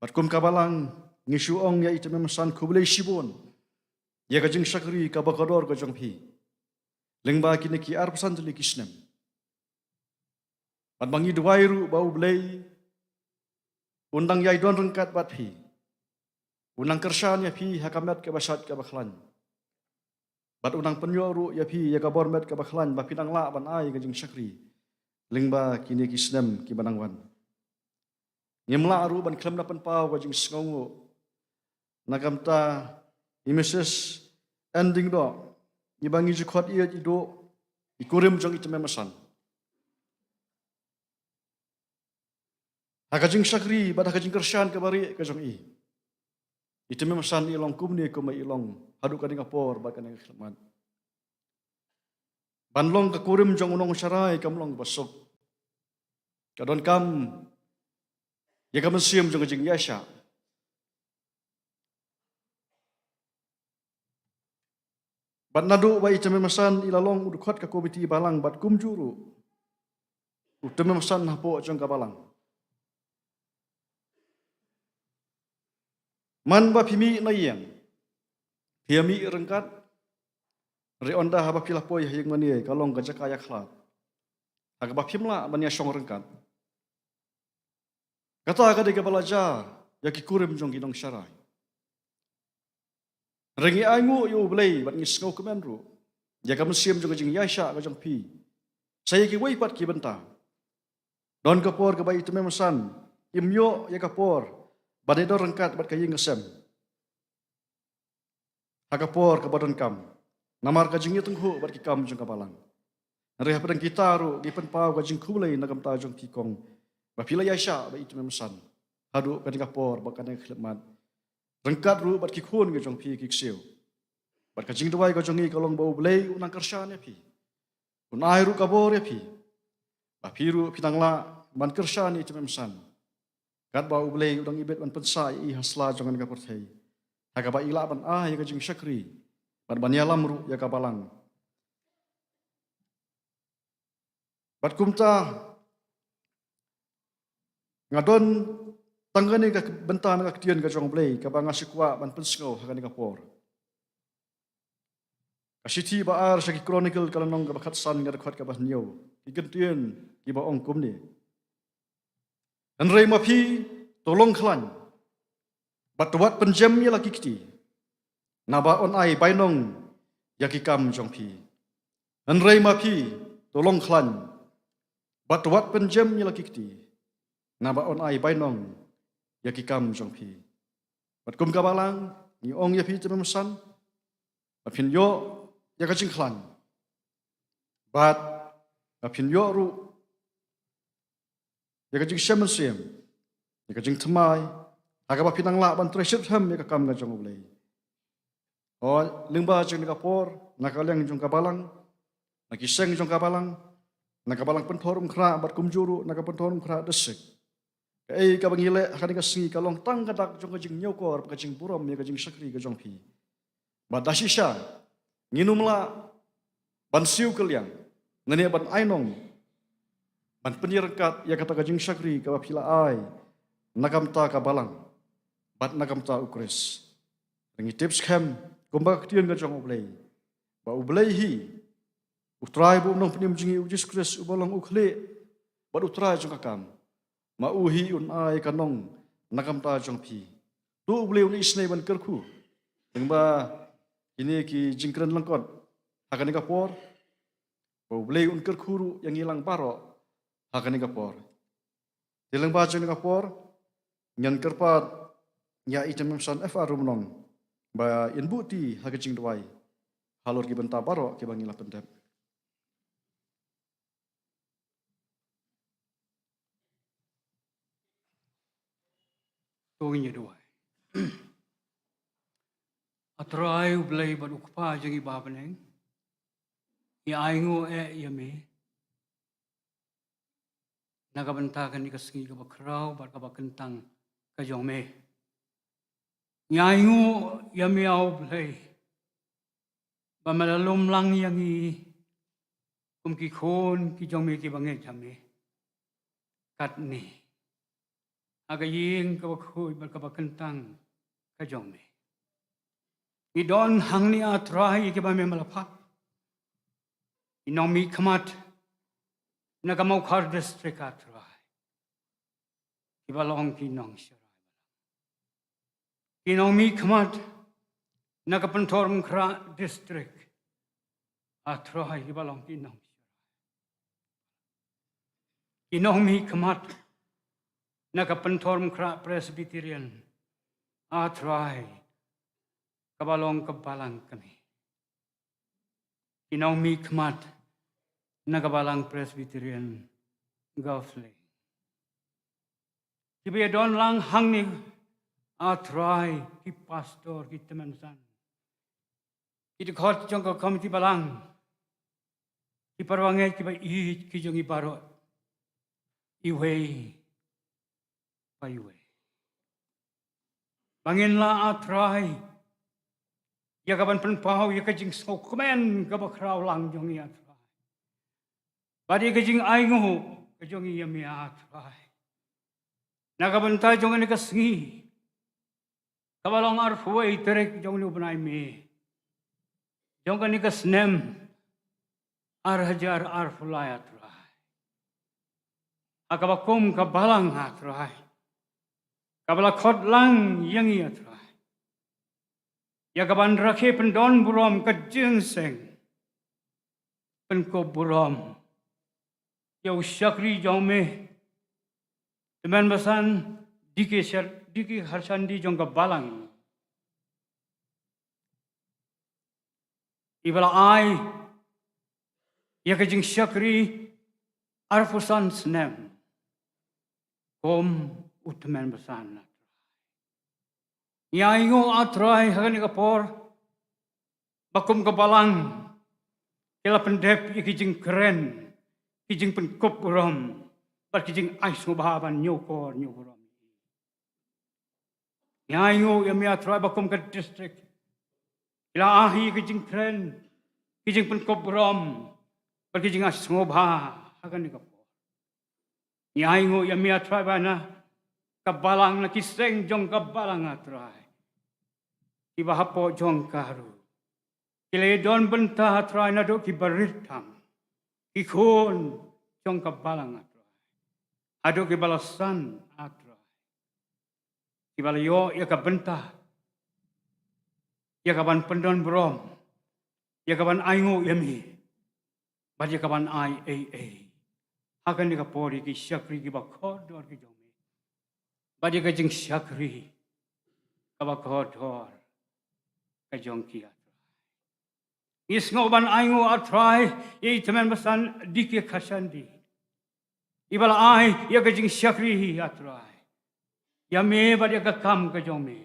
Bad kum ka Balang, ngi shu ong ïa i Tymmen Basan khublei shibun ïa ka jingshakri kaba kordor ka jong phi lyngba kine ki arphew san tylli ki snem. Bad ma ngi duwai ruh ba U Blei un dang ïai don ryngkat bad phi, un dang kyrshan ïa phi ha ka met kaba shait kaba khlaiñ. Bad un dang pynïoh ruh ïa phi ïa ka bor met kaba khlaiñ ba phin dang lah ban ai ka jingshakri lyngba kine ki snem kiba dang wan. Ngim lah ruh ban khlem da pynpaw ka jingsngewnguh na ka bynta i Mrs N Diengdoh, iba ngi ju khot ïeit i Duh, i kurim jong i Tymmen Basan. Ha ka jingshakri bad ha ka jingkyrshan kaba rieh ka jong i, i Tymmen Basan i long kumne kumba i long haduh kane ka por bad kane ka khyllipmat. Ban long ka kurim jong u nongsharai kam long ba suk. Ka donkam ïa ka mynsiem jong ka jingïaishah. Bad naduh ba i Tymmen Basan i la long u dkhot ka komiti balang bad kumjuh ruh u Tymmen Basan hapoh jong ka Balang. Man ba phi mih na ïing, phi ïa mih ryngkat. Hynrei ynda haba phi la poi ha ïing mane ka long ka jaka ïakhlad ha kaba phim lah ban ïashong ryngkat. Kata ka dei kaba la jia ïa ki kurim jong ki nongsharai. Hynrei ngi ainguh ïa U Blei bad ngi sngewkmen ruh ïa ka mynsiem jong ka jingïaishah ka jong phi sa ïa kiwei pat ki bynta. Don ka por kaba i Tymmen Basan im ïoh ïa ka por ban ïadon ryngkat bad ka ïing ka sem ha ka por kaba donkam namar ka jingïatynguh bad ki kam jong ka Balang. Hynrei hapdeng kita ruh ngi pynpaw ka jingkhublei na ka bynta jong phi kong ba phi la ïaishah bad i Tymmen Basan haduh kane ka por bad kane ka khyllipmat, ryngkat ruh bad ki khun ka jong phi ki ksiew. Bad ka jingduwai ka jong ngi ka long ba U Blei un nang kyrshan ïa phi, un ai ruh ka bor ïa phi, ba phi ruh phi nang lah ban kyrshan ïa i Tymmen Basan, katba U Blei u dang ibit ban pynsah ïa i ha sla jong kane ka pyrthei ha kaba i lah ban ai ïa ka jingshakri bad ban ïalam ruh ïa ka Balang. Bad kumta nga don tang kane ka bynta na ka ktien ka jong U Blei kaba nga sngewkwah ban pynsngew ha kane ka por. Ka shithi ba ar sha ki Chronicle ka lynnong kaba khatsan ka dkhot kaba hynñiew, ki kyntien kiba ong kumne: Hynrei ma phi, to long khlaiñ bad to wad pynjem ïa la ki kti, naba yn ai bainong ïa ki kam jong phi. Hynrei ma phi, to long khlaiñ bad to wad pynjem ïa la ki kti, naba yn ai bainong ïa ki kam jong phi. Bad kum ka Balang ngi ong ïa phi Tymmen Basan ba phin ïoh ïa ka jingkhlaiñ bad ba phin ïoh ruh ïa ka jingshem mynsiem, ïa ka jingthymmai ha kaba phin nang lah ban trei shitrhem ïa ka kam ka jong U Blei. O, lyngba jong kane ka por, na ka liang jong ka Balang, na ki seng jong ka Balang, na ka Balang Pynthor Umkhrah bad kumjuh ruh na ka Pynthor Umkhrah District, kaei kaba ngi leh ha kane ka sngi ka long tang ka dak jong ka jingñiewkor bad ka jingburom ïa ka jingshakri ka jong phi. Bad da shisha ngin ym lah ban siew kylliang ne ban ainong ban pynïaryngkat ïa kata ka jingshakri kaba phi la ai na ka bynta ka Balang bad na ka bynta U Khrist. Ngi tip skhem kumba ka ktien ka jong U Blei ba U Blei hi, U Trai bad U Nongpynim jong ngi U Jisu Khrist uba long U Khlieh bad U Trai jong ka kam, ma u hi un ai ka nong na ka bynta jong phi. To U Blei un isynei ban kyrkhu lyngba kine ki jingkren lyngkot ha kane ka por, ba U Blei un kyrkhu ruh ïa ngi lang baroh ha kane ka por. Te lyngba jong kane ka por ngan kyrpad ïa i Tymmen Basan F R Rumnong ba in buhti ha ka jingduwai halor ki bynta baroh kiba ngi la pyndep. To ngin ïa duwai. A Trai U Blei bad U Kpa jong ngi ba ha bneng, ngi ainguh eh ïa me na ka bynta kane ka sngi kaba khraw bad kaba kyntang ka jong me. Ngi ainguh ïa me, A U Blei, ba me la lum lang ïa ngi kum ki khun ki jong me kiba ngeit ha me. Katne ha ka ïing kaba khuid bad kaba kyntang ka jong me. Ngi don hangne, A Trai, ïa kiba me la phah, ki nongmihkhmat na ka Mawkhar District, A Trai, kiba long ki nongsharai, ki nongmihkhmat na ka Pynthorumkhrah District, A Trai, kiba long ki nongsharai, ki nongmihkhmat na ka Pynthorumkhrah Presbyterian, A Trai, kaba long ka balang ka me, ki nongmihkhmat na ka balang Presbyterian Golf Link, kiba ïadon lang hangne, A Trai, ki pastor, ki tymmen basan, ki dkhot jong ka komiti balang, ki parabangeit kiba ïeit ki jong ngi baroh, iwei pa iwei. Ba ngin lah, A Trai, ïa kaban pynpaw ïa ka jingsngewkmen kaba khraw lang jong ngi, A Trai, bad ïa ka jingainguh ka jong ngi ïa me, A Trai, na ka bynta jong kane ka sngi, kaba long arphew wei tarik jong une u bnai May jong kane ka snem ar hajar arphew lai, A Trai, ha kaba kum ka balang, A Trai, kaba la khot lang ïa ngi, A Trai, ïa kaban rakhe pyndon burom ka jingïaseng, pynkup burom ïa u shakri jong me, tymmen basan D K Shar-, D K Kharshandi jong ka balang, iba la ai ïa ka jingshakri arphew san snem kum u tymmen basan, A Trai. Ngi ainguh, A Trai, ha kane ka por, ba kum ka balang, ki la pyndep ïa ki jingkren, ki jingpynkup burom, bad ki jingai sngewbha ban ñiewkor ñiewburom. Ngi ainguh ïa me, A Trai, ba kum ka district, ki la ai ïa ki jingkren, ki jingpynkup burom, bad ki jingai sngewbha ha kane ka por. Ngi ainguh ïa me, A Trai, ba na ka balang, na ki seng jong ka balang, A Trai, kiba hapoh jong ka ruh, ki la ïadon bynta, A Trai, naduh kiba rit tam, ki khun jong ka balang, A Trai, haduh kiba la san, A Trai, kiba la ïoh ïa ka bynta ïa kaban pyndon burom, ïa kaban ainguh ïa me, bad ïa kaban ai ei ei ha kane ka por ïa ki shakri kiba kordor ki jong me, bad ïa ka jingshakri kaba kordor ka jong ki, A Trai. Ngi sngew ban ainguh, A Trai, ïa i tymmen basan D K Kharshandi, iba la ai ïa ka jingshakri, A Trai, ïa me bad ïa ka kam ka jong me,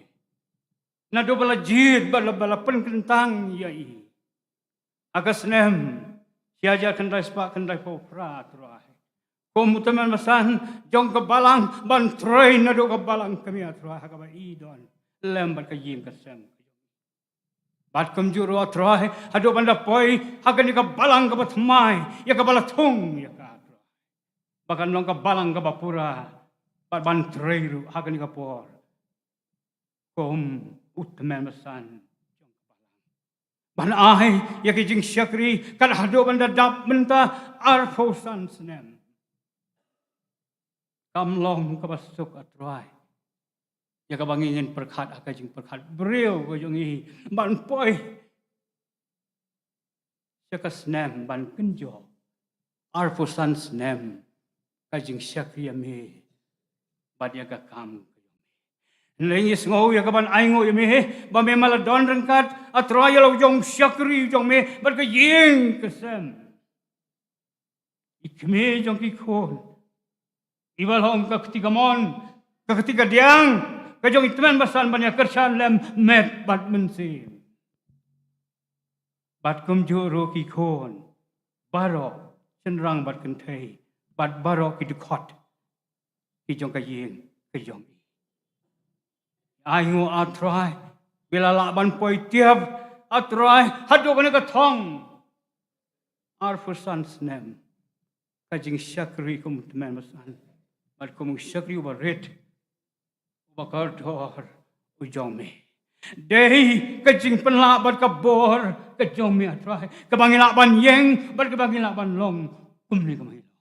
naduh ba la jied bad la, ba la pynkyntang ïa i ha ka snem shi hajar khyndai spah khyndaiphew phra, A Trai, kum u tymmen basan jong ka balang ban trei naduh ka balang ka me, A Trai, ha kaba i don lem bad ka ïing ka sem. Bad kumjuh ruh, A Trai, haduh ban da poi ha kane ka balang kaba thymmai, ïa kaba la thung ïa ka, A Trai, ba kan long ka balang kaba pura, bad ban trei ruh ha kane ka por kum u tymmen basan jong ka balang, ban ai ïa ki jingshakri kat haduh ban da dap mynta arphew san snem. Kam long kaba suk, A Trai, ïa kaba ngi ngin pyrkhat ha ka jingpyrkhat briew ka jong ngi, ban poi sha ka snem ban kynjoh arphew san snem ka jingshakri ïa me bad ïa ka kam ka jong me. Hynrei ngi sngew ïa kaban ainguh ïa me, ba me ma la don ryngkat, A Trai, ïa la u jong u shakri jong me bad ka ïing ka sem, i kmie jong ki khun, iba long ka kti kamon, ka kti kadiang ka jong i tymmen basan ban ïa kyrshan lem met bad mynsiem. Bad kumjuh ruh ki khun baroh, shynrang bad kynthei, bad baroh ki dkhot ki jong ka ïing ka jong i. Ainguh, A Trai, ba la lah ban poi tiap, A Trai, haduh kane ka thong arphew san snem ka jingshakri kum u tymmen basan bad kum u shakri uba rit bakordor u jong me. Dei ka jingpynlah bad ka bor ka jong me, A Trai, kaba ngi lah ban ïeng bad kaba ngi lah ban long kumne kaba ngi long.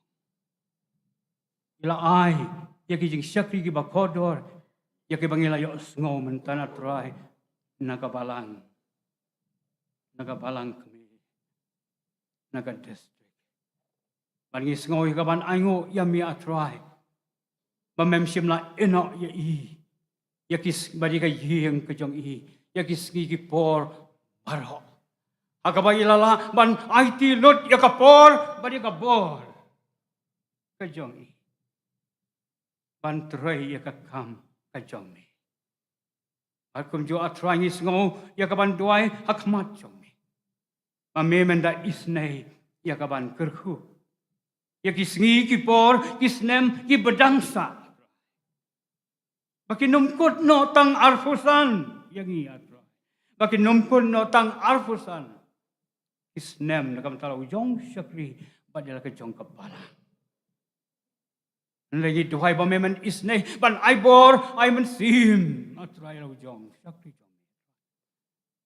Ngi la ai ïa ki jingshakri kiba kordor, ïa kiba ngi la ïohsngew mynta, A Trai, na ka balang, na ka balang kmie, na ka district. Bad ngi sngew ïa kaban ainguh ïa me, A Trai, ba mem shym la ïehnoh ïa i, ïa ki s-, bad ïa ka ïing ka jong i, ïa ki sngi ki por baroh, ha kaba i la lah ban aiti lut ïa ka por bad ïa ka bor ka jong i ban trei ïa ka kam ka jong me. Bad kumjuh, A Trai, ngi sngew ïa kaban duwai ha khmat jong me, ba me men da isynei ïa kaban kyrkhu ïa ki sngi ki por, ki snem kiba dang sah, ba kin ym kut noh tang arphew san ïa ngi, A Trai, ba kin ym kut noh tang arphew san ki snem na ka bynta la u jong u shakri bad ïa la ka jong ka balang. Hynrei ngi duwai ba me men isynei ban ai bor, ai mynsiem, A Trai, la u jong u shakri jong me.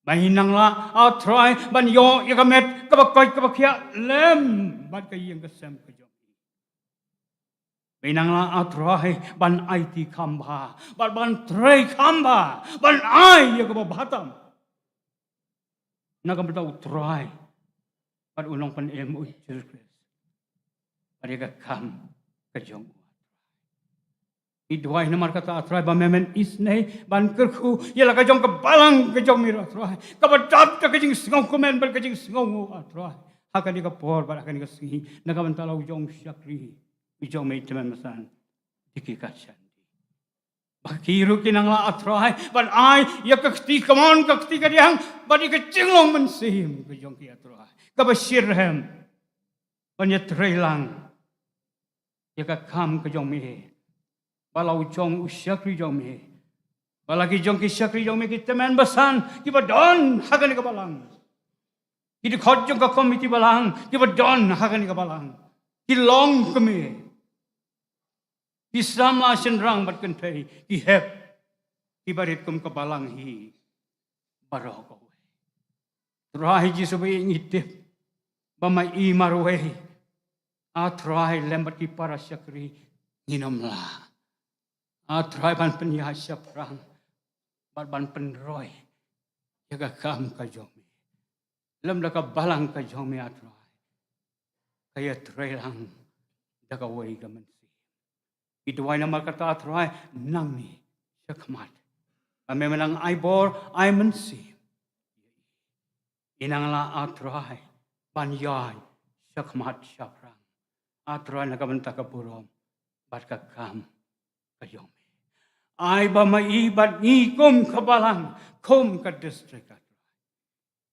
Ba ngi nang lah, A Trai, ban ïoh ïa ka met kaba koit kaba khiah lem bad ka ïing ka sem ka jong i. Ba ngi nang lah, A Trai, ban aiti kham bha bad ban trei kham bha, ban ai ïa kaba bha tam na ka bynta U Trai bad U Nongpynim, U Jisu Khrist, bad ïa ka kam ka jong u. Ngi duwai namar kata, A Trai, ba me men isynei ban kyrkhu ïa la ka jong ka balang ka jong me, A Trai, kaba dap da ka jingsngewkmen bad ka jingsngewnguh, A Trai, ha kane ka por bad ha kane ka sngi, na ka bynta la u jong u shakri u jong me, i tymmen basan Diki Karshan. Ba ki ruh ki nang lah, A Trai, ban ai ïa ka kti kamon, ka kti kadiang, bad ïa ka jinglong mynsiem ka jong ki, A Trai, kaba shitrhem ban ïatrei lang ïa ka kam ka jong me, ba la u jong u shakri jong me, ba la ki jong ki shakri jong me ki tymmen basan kiba don ha kane ka balang, ki dkhot jong ka komiti balang kiba don ha kane ka balang, ki longkmie, ki samla shynrang bad kynthei, ki hep, kiba rit kum ka balang hi baroh kawei. Trai Jisu, ba ngi tip ba ma i marwei, A Trai, lem bad ki para shakri ngin ym lah, A Trai, ban pynïaid shaphrang bad ban pynroi ïa ka kam ka jong me. Lem da ka balang ka jong me, A Trai, ka ïatrei lang da kawei ka mynsiem. Ngi duwai namar kata, A Trai, nangne shakhmat, ba me men nang ai bor, ai mynsiem. Ngi nang lah, A Trai, ban ïaid shakhmat shaphrang, A Trai, na ka bynta ka burom bad ka kam ka jong me. Ai ba ma i bad ngi kum ka balang, kum ka district, A Trai,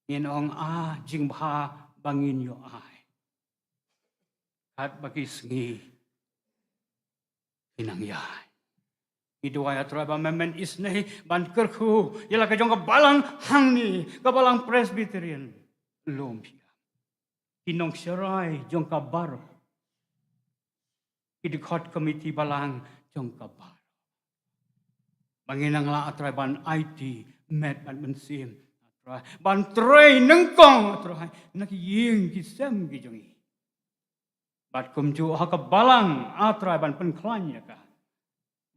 ngin ong, a, jingbha ba ngin ïoh ai, katba ki sngi ki nang ïaid. Ngi duwai, A Trai, ba me men isynei ban kyrkhu ïa la ka jong ka balang hangne, ka balang Presbyterian Lum Siam, ki nongsharai jong ka baroh, ki dkhot komiti balang jong ka baroh, ba ngin nang lah, A Trai, ban aiti met bad mynsiem, A Trai, ban trei nyngkong, A Trai, na ki ïing ki sem ki jong ngi. Bad kumjuh ha ka balang, A Trai, ban pynkhlaiñ ïa ka,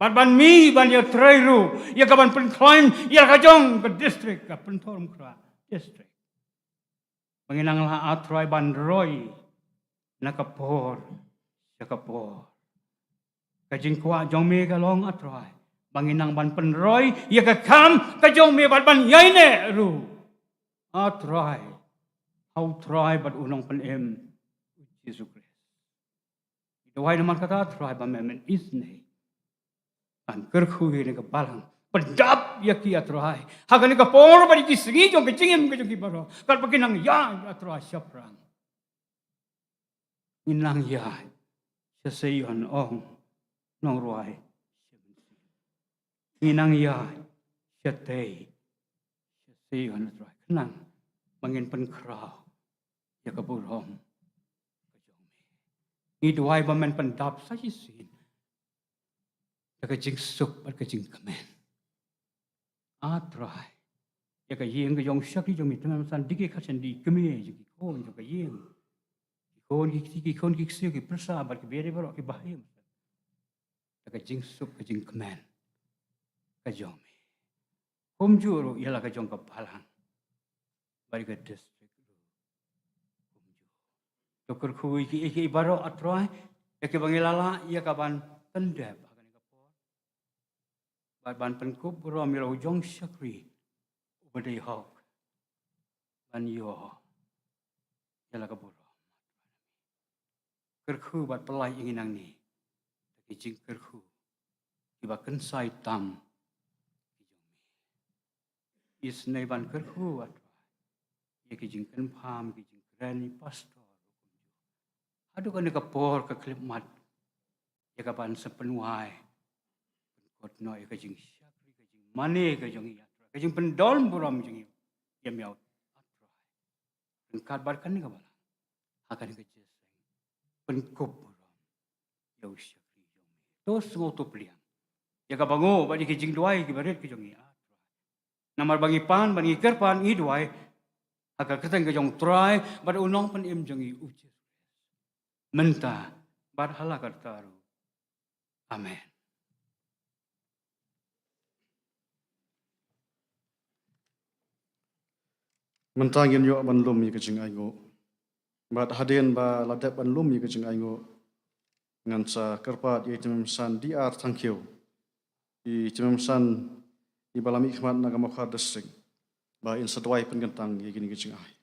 bad ban mih ban ïatrei ruh ïa ka, ban pynkhlaiñ ïa ka jong ka district, ka Pynthorumkhrah district. Ba ngin nang lah, A Trai, ban roi na ka por sha ka por. Ka jingkwah jong me ka long, A Trai, ba ngin nang ban pynroi ïa ka kam ka jong me bad ban ïaineh ruh, A Trai, ha U Trai bad U Nongpynim, U Jisu Khrist. Ngi duwai namar kata, A Trai, ba me men isynei ban kyrkhu ïa kane ka balang, pyndap ïa ki, A Trai, ha kane ka por bad ïa ki sngi jong ka jingim ka jong ki baroh, katba ki nang ïaid, A Trai, shaphrang. Ngin nang ïaid sha Seion, ong nongrwai. Ngin nang ïaid shatei sha Seion, A Trai, khnang ba ngin pynkhraw ïa ka burom ka jong me. Ngi duwai ba men pyndap sa shisien da ka jingsuk bad ka jingkmen. A Trai, ïa ka ïing ka jong u shakri jong me, te mynsan dei ki khatsan dei ki kmie jong ki khun jong ka ïing, ki khun ki ksiew, ki khun ki ksiew, ki pyrsa bad ki briew baroh kiba him da ka jingsuk ka jingkmen ka jong me. Kumjuh ruh ïa la ka jong ka balang bad ïa ka district ruh. Kumjuh. To kyrkhu ïa ki, ïa ki baroh, A Trai, ïa kiba ngi la lah ïa ka ban pyndep ha kane ka por. Bad ban pynkup burom ïa la u jong u shakri uba dei hok ban ïoh ïa la ka burom. Kyrkhu bad pyllait ïa ngi nangne da ki jingkyrkhu kiba kynsai tam ki jong me. Isynei ban kyrkhu, A Trai, ïa ki jingkyrpad, ki jingkren i pastor. Haduh kane ka por ka khyllipmat ïa ka ban sa pynwai, pynkut noh ïa ka jingshakri, ka jingmane ka jong ngi, A Trai, ka jingpyndon burom jong ngi ïa me, A Trai. Ryngkat bad kane ka balang ha kane ka jingïaseng pynkup burom ïa u shakri jong me. To sngewthuh pliang ïa ka bango bad ïa ki jingduwai kiba rit ki jong ngi, A Trai. Namar ba ngi pan bad ngi kyrpad, ngi duwai ha ka kyrteng ka jong U Trai bad U Nongpynim jong ngi, U Jisu Khrist, mynta bad ha la karta ruh. Amen. Mynta ngin ïoh ban lum ïa ka jingainguh. Bad hadien ba la dep ban lum ïa ka jingainguh, ngan sa kyrpad ïa i Tymmen Basan D R Thangkhiew, i Tymmen Basan iba la mihkhmat na ka Mawkhar District, ba in sa duwai pynkyntang ïa kine ki jingai.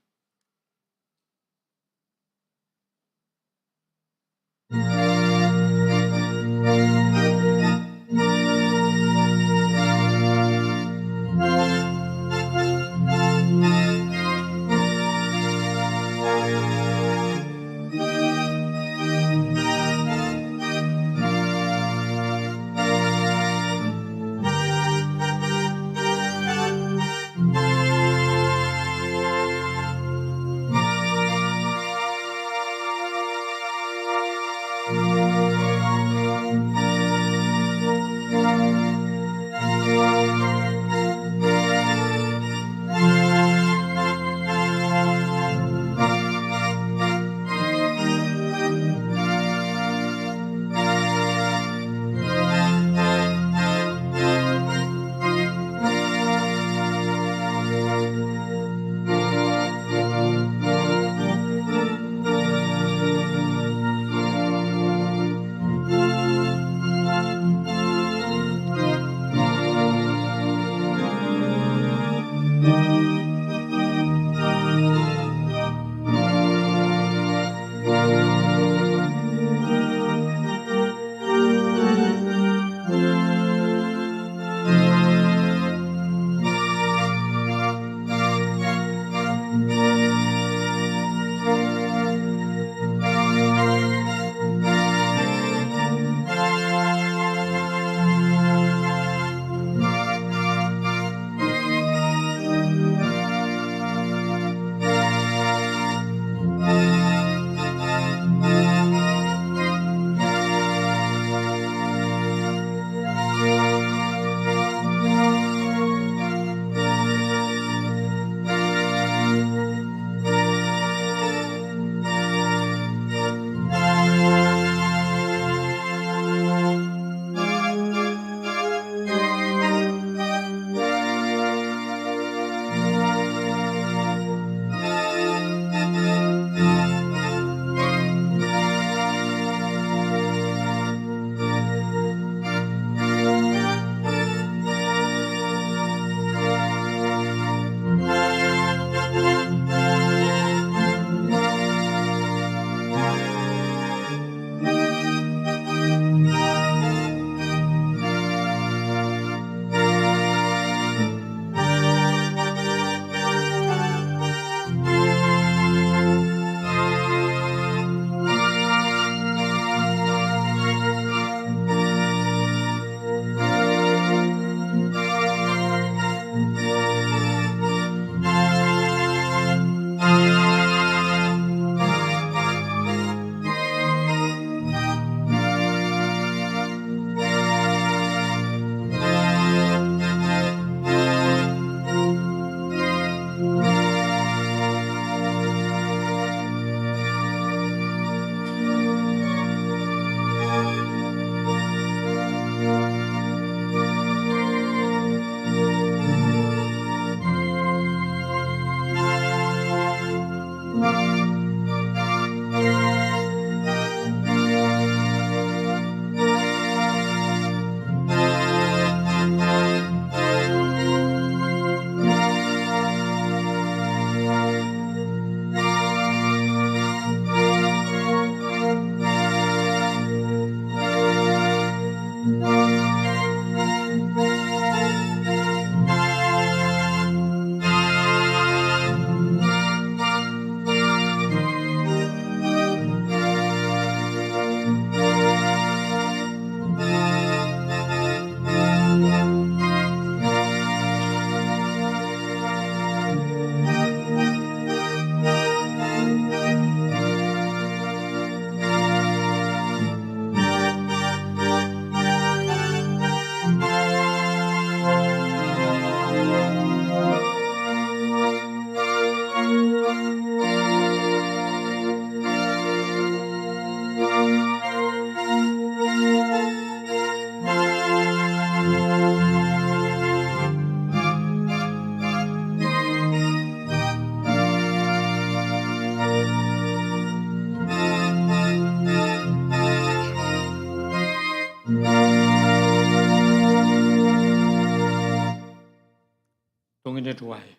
Duwai.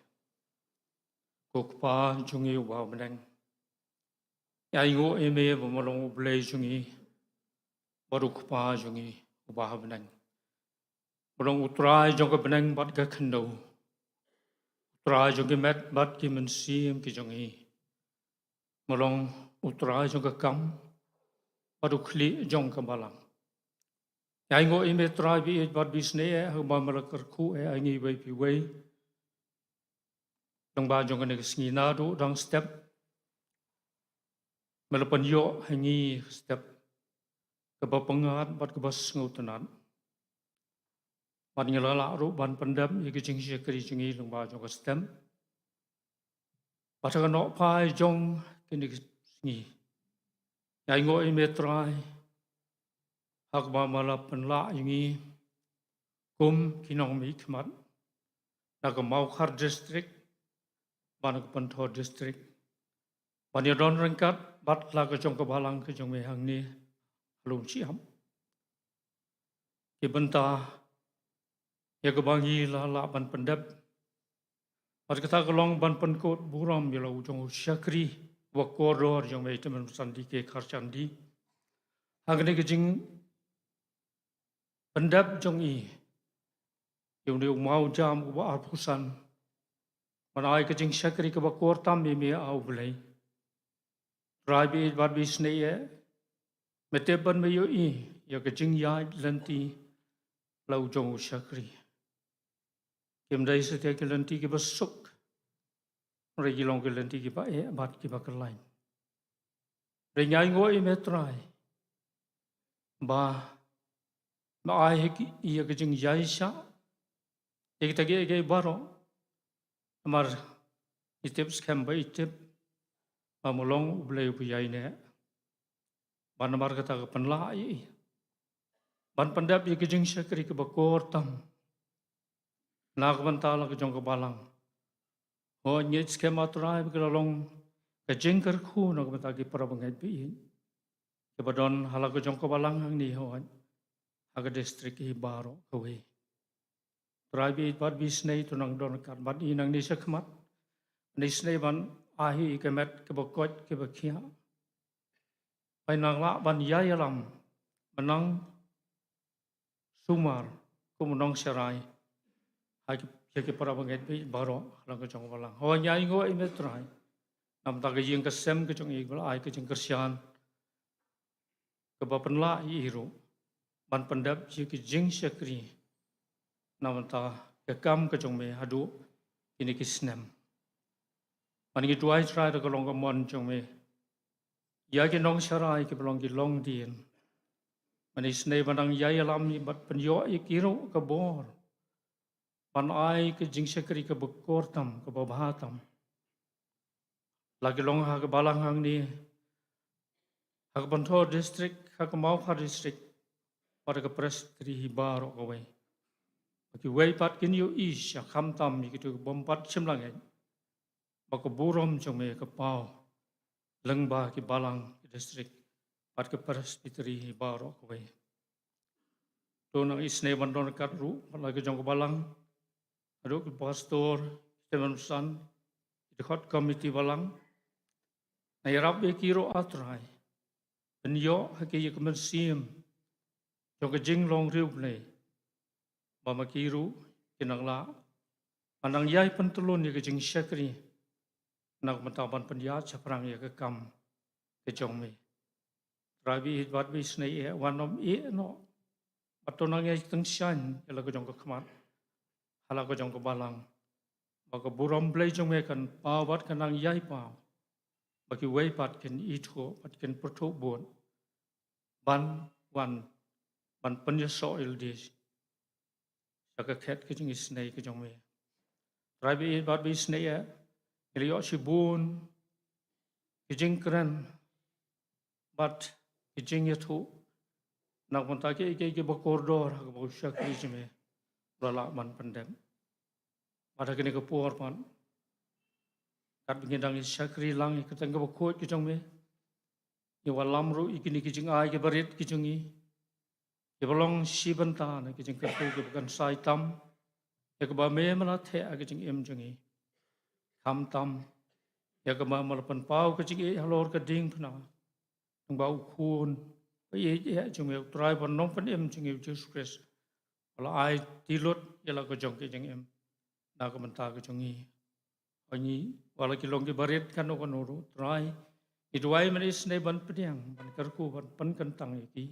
Ko Kpa jong ngi uba ha bneng, ngi ainguh ïa me ba me long U Blei jong ngi bad U Kpa jong ngi uba ha bneng. Me long U Trai jong ka bneng bad ka khyndew, U Trai jong ki met bad ki mynsiem ki jong ngi. Me long U Trai jong ka kam bad U Khlieh jong ka balang. Ngi ainguh ïa me Trai ba ïeit bad ba isynei eh ha kaba me la kyrkhu eh ïa ngi iwei pa iwei. Lyngba jong kane ka sngi naduh dang step me la pynïoh ha ngi ka step kaba pyngngad bad kaba sngewtynnat. Bad ngi la lah ruh ban pyndep ïa ka jingshakri jong ngi lyngba jong ka step. Bad ha ka nohphai jong kine ki sngi, ngi ainguh ïa me Trai ha kaba me la pynlah ïa ngi kum ki nongmihkhmat na ka Mawkhar District bad na ka Pynthor District ban ïadon ryngkat bad la ka jong ka balang ka jong me hangne ha Lumshyiap. Ki bynta ïa kaba ngi la lah ban pyndep bad kata ka long ban pynkut burom ïa la u jong u shakri uba kordor jong me Tymmen Basan D K Kharchandi. Ha kane ka jingpyndep jong i ïa une u mawjam uba arphew san ban ai ka jingshakri kaba kor tam ïa me, A U Blei. Trai ba ïeit bad ba isynei eh, me tip bad me ïohi ïa ka jingïaid lynti la u jong u shakri. Kim dei satia ki lynti kiba suk, hynrei ki long ki lynti kiba eh bad kiba kyllain. Hynrei ngi ainguh ïa me Trai ba me ai ha ki ïa ka jingïaishah ïa kita kiei kiei baroh. Namar ngi tip skhem ba i tip ba me long U Blei uba ïaineh. Bad namar kata ka pynlah ïa i ban pyndep ïa ka jingshakri kaba kor tam na ka bynta la ka jong ka balang. Hooid, ngi skhem A Trai ba ka la long ka jingkyrkhu na ka bynta ki para bangeit ba ïeit kiba don ha la ka jong ka balang hangne, hooid, ha ka district hi baroh kawei. Trai ba ïeit bad ba isynei, to nang don ryngkat bad i nangne shakhmat. Ngi isynei ban ai ïa ka met kaba koit kaba khiah ba i nang lah ban ïalam, ban nang sumar kum u nongsharai ha ki, ïa ki para bangeit ba ïeit baroh ha la ka jong ka balang. Hooid, ngi ainguh ïa me Trai na ka bynta ka ïing ka sem ka jong i ba la ai ka jingkyrshan kaba pynlah ïa i ruh ban pyndep ïa ki jingshakri na ka bynta ka kam ka jong me haduh kine ki snem. Bad ngi duwai Trai da ka long ka mon jong me ïa ki nongsharai kiba long ki longdien. Bad ngi isynei ban nang ïalam ïa bad pynïoh ïa ki ruh ka bor ban ai ka jingshakri kaba kor tam, kaba bha tam, la ki long ha ka balang hangne, ha ka Pynthor District, ha ka Mawkhar District, bad ha ka Presbytery hi baroh kawei. Ba kiwei pat kin ïohi sha khamtam ïa kito ki bym pat shym la ngeit ba ka burom jong me ka paw lyngba ki balang, ki district bad ka Presbytery hi baroh kawei. To nang isynei ban don ryngkat ruh bad la ka jong ka balang, haduh ki pastor, ki tymmen basan, ki dkhot komiti balang. Nang ïarap ïa ki ruh A Trai, pynïoh ha ki ïa ka mynsiem jong ka jinglong riewblei, ba ma ki ruh kin nang lah ban nang ïai pyntylun ïa ka jingshakri na ka bynta ban pynïaid shaphrang ïa ka kam ka jong me. Trai ba ïeit bad ba isynei eh, wat nym ïeh noh bad to nang ïai tyngshaiñ ïa la ka jong ka khmat ha la ka jong ka balang, ba ka burom Blei jong me kan paw bad kan nang ïai paw, ba kiwei pat kin ithuh bad kin pyrthuh bud ban wan ban pynïasoh ïalade sha ka khet ka jingisynei ka jong me. Trai ba ïeit bad ba isynei eh, ngi la ïoh shibun ki jingkren bad ki jingïathuh na ka bynta kiei kiei kiba kordor ha kaba u shakri jong me u la lah ban pyndep. Bad ha kane ka por pat, katba ngi dang ïa shakri lang ïa ka kyrteng kaba khuid ka jong me, ngi wallam ruh ïa kine ki jingai kiba rit ki jong ngi, kiba long shi bynta na ki jingkyrkhu kiba kynsai tam, ïa kaba me me la theh ha ka jingim jong ngi. Khamtam ïa kaba me la pynpaw ka jingïeit halor ka diengphna. Nangba u Khun baïeit jong me, U Trai ba nongpynim jong ngi U Jisu Khrist, ba la ai tylli lut ïa la ka jong ka jingim na ka bynta ka jong ngi. Ba ngi, wat la ki long ki barit kano kano ruh, Trai, ngi duwai mynne isynei ban pdiang, ban kyrkhu, ban pynkyntang ïa ki.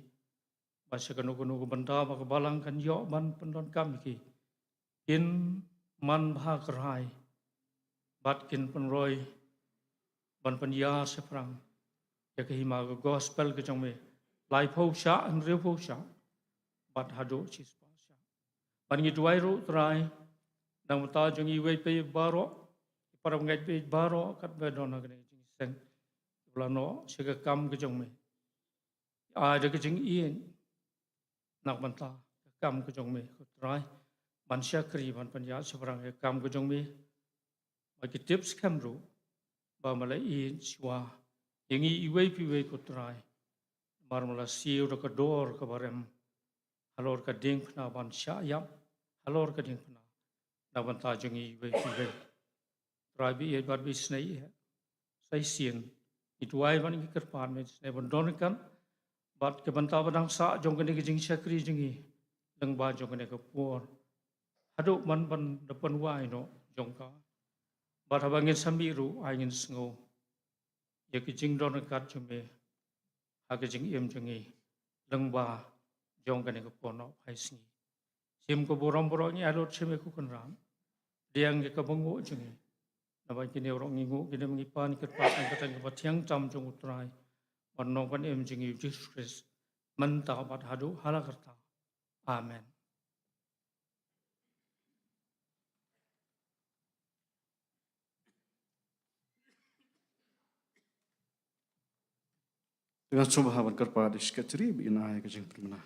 Ba sha kano kano ka bynta ba ka balang kan ïoh ban pyndonkam ïa ki, kin manbha kyrhai bad kin pynroi ban pynïar shaphrang ïa ka hima ka gospel ka jong me, laiphew shah, hynriewphew shah bad haduh shispah shah. Bad ngi duwai ruh, Trai, na ka bynta jong iwei pa iwei baroh, i para bangeit pa iwei baroh katba don ha kane ka jingïaseng, ba la noh sha ka kam ka jong me. Ai da ka jingïeit na ka bynta ka kam ka jong me, ko Trai, ban shakri, ban pynïar shaphrang ïa ka kam ka jong me. Ba ki tip skhem ruh ba me la ïeit shuwa ïa ngi iwei pa iwei, ko Trai, namar me la siew da ka dor kaba rem halor ka diengphna, ban shah ïap halor ka diengphna na ka bynta jong ngi iwei pa iwei. Trai ba ïeit bad ba isynei, eh, sa shisien ngi duwai bad ngi kyrpad, me isynei ban don ryngkat bad ka bynta ba dang sah jong kane ka jingshakri jong ngi lyngba jong kane ka por, haduh ban, ban da pynwai noh jong ka. Bad haba ngin sa mih ruh, ai ngin sngew ïa ka jingdon ryngkat jong me ha ka jingim jong ngi lyngba jong kane ka por nohphai sngi. Shim ka burom baroh ngi ai lut sha me, ko Kynrad. Pdiang ïa kaba nguh jong ngi. Naba kine baroh ngi nguh, kine ngi pan, ngi kyrpad ha ka kyrteng kaba thiang tam jong U Trai bad nongpynim jong ngi U Jisu Khrist, mynta bad haduh hala karta. Amen. Te ngan sngewbha ban kyrpad ïa i Secretary ba in ai ka jingpynbna.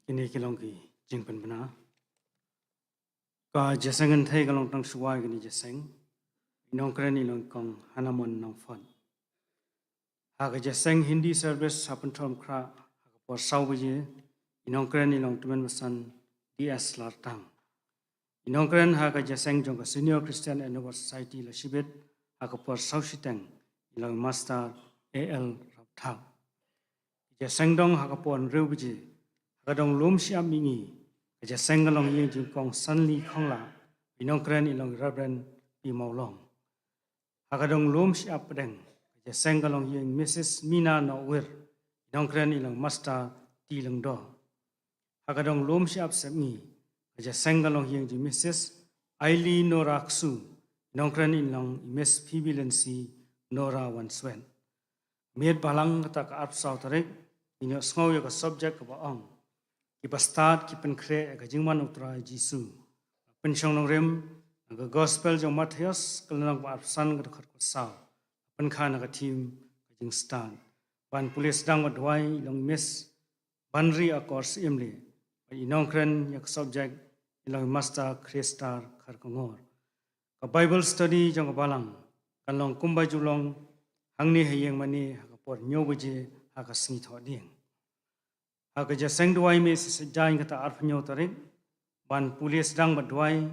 Kine ki long ki jingpynbna. Ka jingïaseng kynthei ka long tang shuwa ïa kane ka jingïaseng. I nongkren i long i Kong Hanamon Nongphot. Ha ka jingïaseng Hindi service ha Pynthorumkhrah ha ka por saw baje, i nongkren i long Tymmen Basan D S Lartang. I nongkren ha ka jingïaseng jong ka Senior Christian Endeavour Society Lashibit ha ka por saw shiteng, i long Master A L Rapthap. Ka jingïaseng dong ha ka por hynriew baje. Ha ka dong lum shyiap mihngi, ka jingïaseng ka long ïing jong i Kong Sanli Khonglah, i nongkren i long Reverend P Mawlong. Ha ka dong lum shyiap pdeng, ka jingïaseng ka long ïing Missus Mina Nohwir, i nongkren i long Master T Lyngdoh. Ha ka dong lum shyiap sepngi, ka jingïaseng ka long ïing jong Missus Aili Nora Ksu, i nongkren i long Miss Phoebe Lindsay Nora Wanswet. Miet balang kata ka arphew saw tarik, ngin ïohsngew ïa ka subject kaba ong, Ki bastad ki pynkhreh ïa ka jingwan U Trai Jisu. Pynshong nongrim na ka Gospel jong Mathaios ka lynnong ba arphew san, ka dkhot kaba saw. Pynkha na ka theme Ka Jingstad. Ban pule sdang bad duwai i long Miss Banri Akor Syiemlieh. Bad i nongkren ïa ka subject i long Master Khristar Kharkongor. Ka Bible study jong ka balang kan long kumba ju long hangne ha ïing mane ha ka por hynñiew baje ha ka sngi Thohdieng. Ha ka jingïaseng duwai mynne Saitjaiñ kata arphew hynñiew tarik, ban pule sdang bad duwai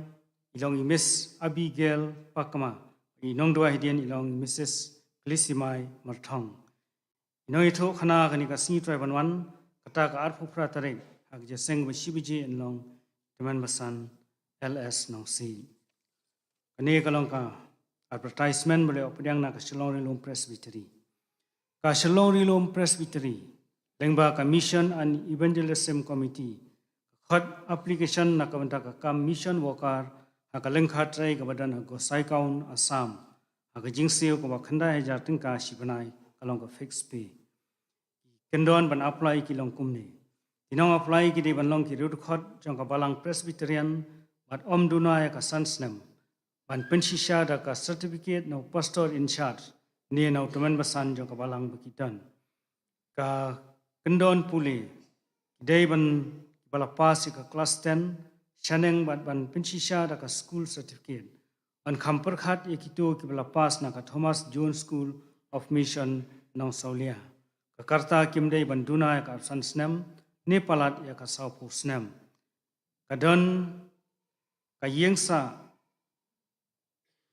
i long i Miss Abigail Pakma, i nongduwai hadien i long Missus Klisimai Marthong. I nongïathuhkhana kane ka sngi Trai ban wan, kata ka arphew phra tarik, ha ka jingïaseng ba shi baje, in long Tymmen Basan L S Nongsiej. Kane ka long ka advertisement ba la ïoh pdiang na ka Shillong Ri-lum Presbytery. Ka Shillong Ri-lum Presbytery lyngba ka Mission and Evangelism Committee ka khot application na ka bynta ka kam mission worker ha ka lyngkha trei kaba don ha Gosaikhoun, Assam, ha ka jingsiew kaba khyndai hajar tyngka shi bnai, ka long ka fixed pay. Ki kyndon ban apply ki long kumne. Ki nong apply ki dei ban long ki riewdkhot jong ka Balang Presbyterian bad ym duna ïa ka san snem, ban pynshisha da ka certificate na u pastor in charge ne na u tymmen basan jong ka balang ba ki don. Ka kyndon pule ki dei ban, ba la pass ïa ka klas ten shaneng bad ban pynshisha da ka school certificate. Yn kham pyrkhat ïa kito kiba la pass na ka Thomas Jones School of Mission, Nongsawlia. Ka karta kim dei ban duna ïa ka arphew san snem ne palat ïa ka sawphew snem. Ka don ka ïing sah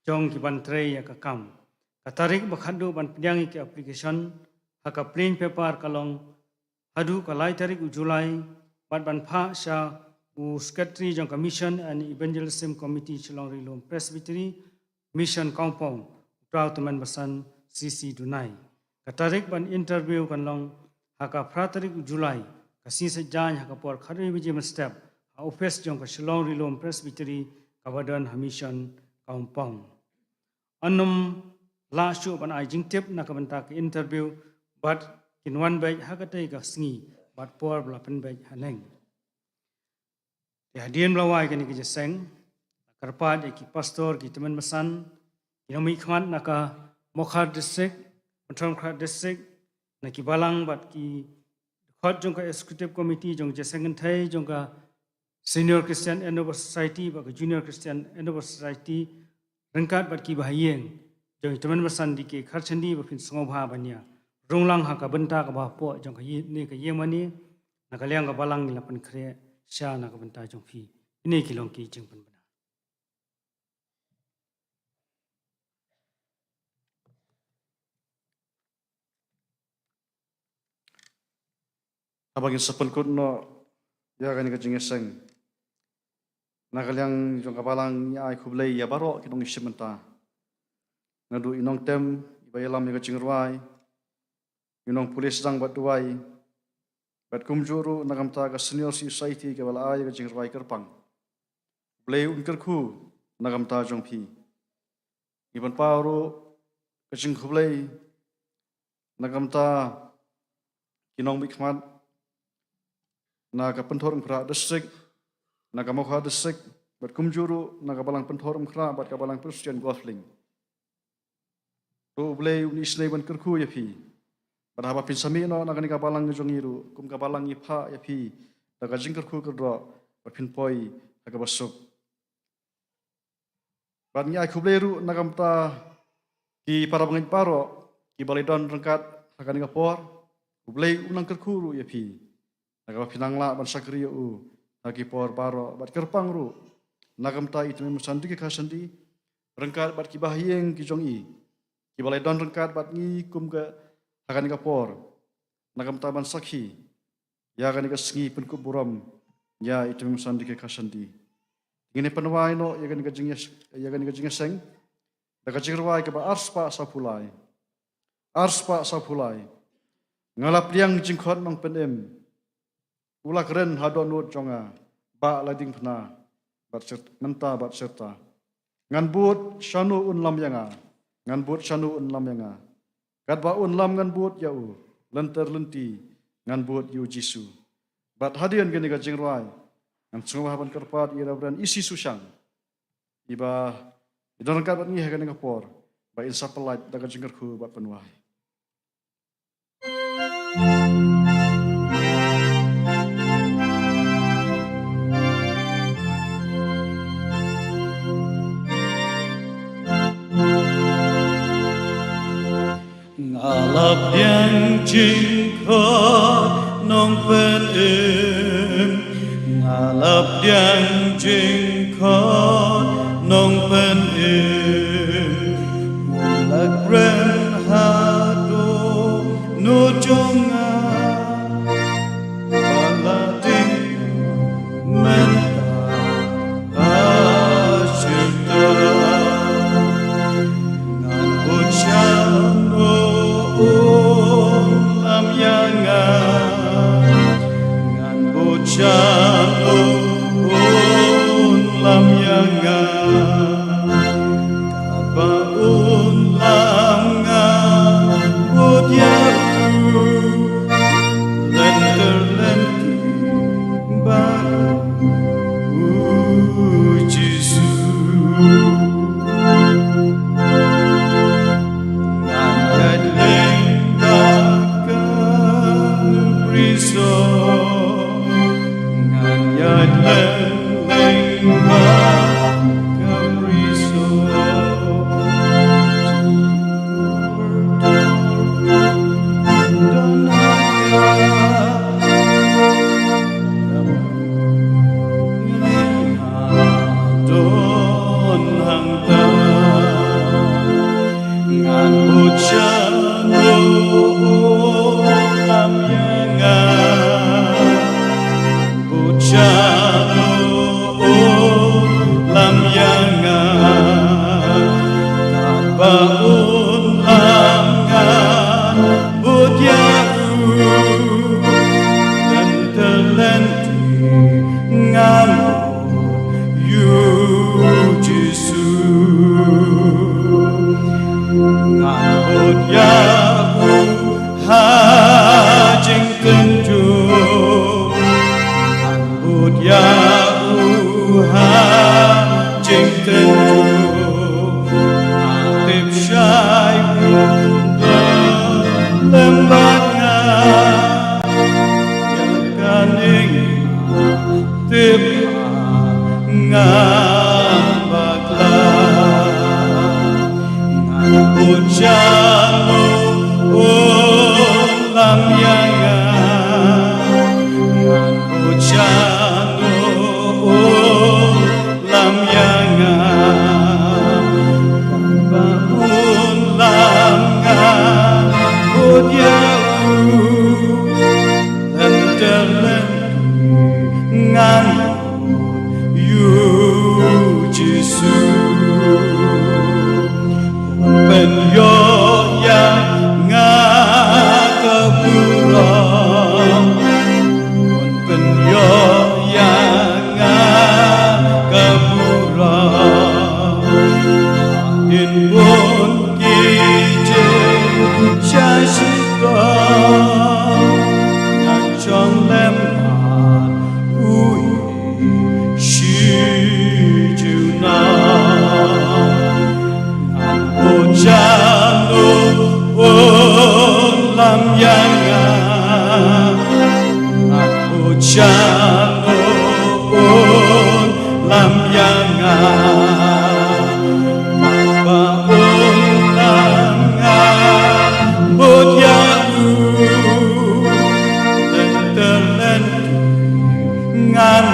jong ki ban trei ïa ka kam. Ka tarik ba khatduh ban pdiang ïa ki application ha ka plain paper ka long haduh ka lai tarik u July, bad ban phah sha u Secretary jong ka Mission and Evangelism Committee, Shillong Ri-lum Presbytery, Mission Kaungpong, u Tymmen Basan C C Dunai. Ka tarik ban interview kan long ha ka phra tarik u July, ka sngi Saitjaiñ, ha ka por khatwei baje mynstep, ha office jong ka Shillong Ri-lum Presbytery kaba don ha Mission Kaungpong. Yn nym lah shuh ban ai jingtip na ka bynta ka interview bad kin wan beit ha katei ka sngi bad por ba la pynbeit haneng. Te hadien ba la wai kane ka jingïaseng, kyrpad ïa ki pastor, ki tymmen basan, ki nongmihkhmat na ka Mawkhar District, Mawthadraishan District, na ki balang bad ki dkhot jong ka Executive Committee jong ka jingïaseng kynthei jong ka Senior Christian Endeavour Society bad ka Junior Christian Endeavour Society, ryngkat bad kiba ha ïing jong i tymmen basan D K Kharchandi, ba phin sngewbha ban ïa rung lang ha ka bynta kaba hapoh jong ka ïing, ne ka ïing mane, na ka liang ka balang ngi la pynkhreh sha na ka bynta jong phi. Kine ki long ki jingpynbna. Haba ngin sa pynkut noh ïa kane ka jingïaseng, na ka liang jong ka balang ngi ai khublei ïa baroh ki nongïashim bynta. Naduh i nongtem, iba ïalam ïa ka jingrwai, i nongpule sdang bad duwai, bad kumjuh ruh na ka bynta ka Senior Society kaba la ai ïa ka jingrwai kyrpang. Blei un kyrkhu na ka bynta jong phi. Ngi pynpaw ruh ka jingkhublei na ka bynta ki nongmihkhmat na ka Pynthorumkhrah District, na ka Mawkhar District, bad kumjuh ruh na ka Balang Pynthorumkhrah bad ka Balang Presbyterian Golf Link. To U Blei un isynei ban kyrkhu ïa phi. Bad haba phin sa mih noh na kane ka balang jong ngi ruh, kum ka balang ngi phah ïa phi da ka jingkyrkhu kyrdoh, bad phin poi ha kaba suk. Bad ngi ai khublei ruh na ka bynta ki para bangeit baroh kiba la don ryngkat ha kane ka por. U Blei un nang kyrkhu ruh ïa phi na kaba phin nang lah ban shakri ïa u ha ki por baroh, bad kyrpang ruh na ka bynta i Tymmen Basan D K Kharchandi ryngkat bad kiba ha ïing ki jong i, kiba la don ryngkat bad ngi kum ka ha kane ka por, na ka bynta ban sakhi ïa kane ka sngi pynkup burom ïa i Tymmen Basan D K Kharchandi. Ngin ïa pynwai noh ïa kane ka jingïa, ïa kane ka jingïaseng da ka jingrwai kaba arspah sawphew lai. Arspah sawphew lai. Nga la pdiang jingkhot Nongpynim, u la kren ha dohnud jong nga, bah la diengphna bad sir-, mynta bad sirta. Ngan bud shano un lam ïa nga, ngan bud shano un lam ïa nga. Katba un lam ngan bud ïa u, lynter lynti ngan bud ïa u Jisu. Bad hadien kane ka jingrwai, ngan sngewbha ban kyrpad ïa i Reverend E C Sushang, iba i don ryngkat bad ngi ha kane ka por, ba in sa pyllait da ka jingkyrkhu bad pynwai. Nga la pdiang jingkhot Nongpynim, nga la pdiang jingkhot Nongpynim, u la kren ha dohnud jong nga, ba la dieng mynta bad sirta. Ngan bud shano un lam ïa nga, ngan bud shano un lam ïa nga. Bujano lam ïa nga, bujano lam ïa nga, kaba un lam nga bud ïa u, lem ter lem ti ngan ïa u Jisu. Ngan bud ïa u ha jingtynjuh, ngan bud ïa u ha jingtynjuh. Nga tip shai u don lem bad nga, ïa kane nga tip ngam bakla. Ngan bujano un lam ïa nga, ngan bujano un lam ïa nga, kaba un lam nga bud ïa u, lem ter lem ti ngan ïa u Jisu. Un pynïoh ïa nga ka burom, un pynïoh ïa nga ka burom. Hadien bun ki jingshah shitom, ngan shong lem bad u hi shi junom. Ngan bujano un lam ïa nga, ngan bujano un lam ïa nga, kaba un lam nga bud ïa u, lem ter lem ti ngan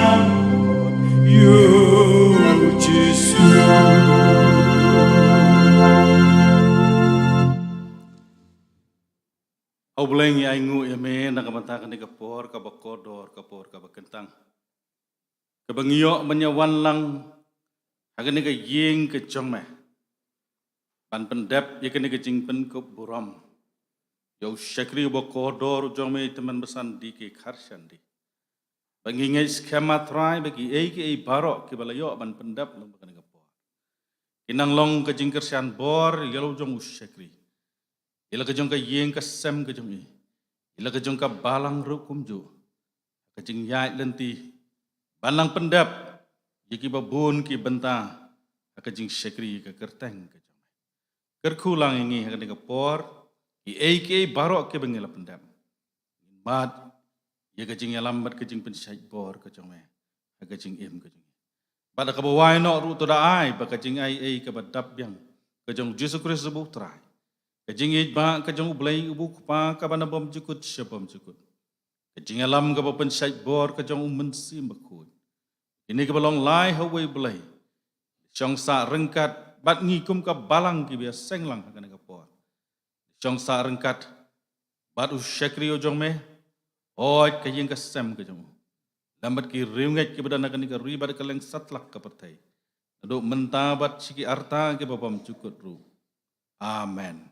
ïa u Jisu. Ïa U Blei ngi ainguh ïa me na ka bynta kane ka por kaba kordor, ka por kaba kyntang, kaba ngi ïoh ban ïa wan lang ha kane ka ïing ka jong me, ban pyndep ïa kane ka jingpynkup burom ïa u shakri uba kordor u jong me, Tymmen Basan D K Kharshandi. Ba ngi ngeit skhem, A Trai, ba kiei kiei baroh kiba la ïoh ban pyndep lang ha kane ka por, kin nang long ka jingkyrshan bor ïa la u jong u shakri, ïa la ka jong ka ïing ka sem ka jong i, ïa la ka jong ka balang ruh kumjuh, ka jingïaid lynti ban nang pyndep ïa kiba bun ki bynta ha ka jingshakri ka kyrteng ka jong me. Kyrkhu lang ïa ngi ha kane ka por, kiei kiei baroh kiba ngi la pyndep, ngin mad ïa ka jingïalam bad ka jingpynshait bor ka jong me ha ka jingim ka jong ngi. Bad da kaba wai noh ruh, to da ai ba ka jingai ei kaba dap biang ka jong u Jisu Khrist uba U Trai, ka jingïeit ba ka jong U Blei uba U Kpa kaba na bymjukut sha bymjukut, ka jingïalam kaba pynshait bor ka jong U Mynsiem Bakhuid, kine kiba long lai ha uwei U Blei, shong sah ryngkat bad ngi kum ka balang kiba ïaseng lang ha kane ka por, shong sah ryngkat bad u shakri u jong me, hooid ka ïing ka sem ka jong u, lem bad ki riewngeit kiba don ha kane ka ri bad ka lyngsatlak ka pyrthei, naduh mynta bad sha ki arta kiba bymjukut ruh. Amen.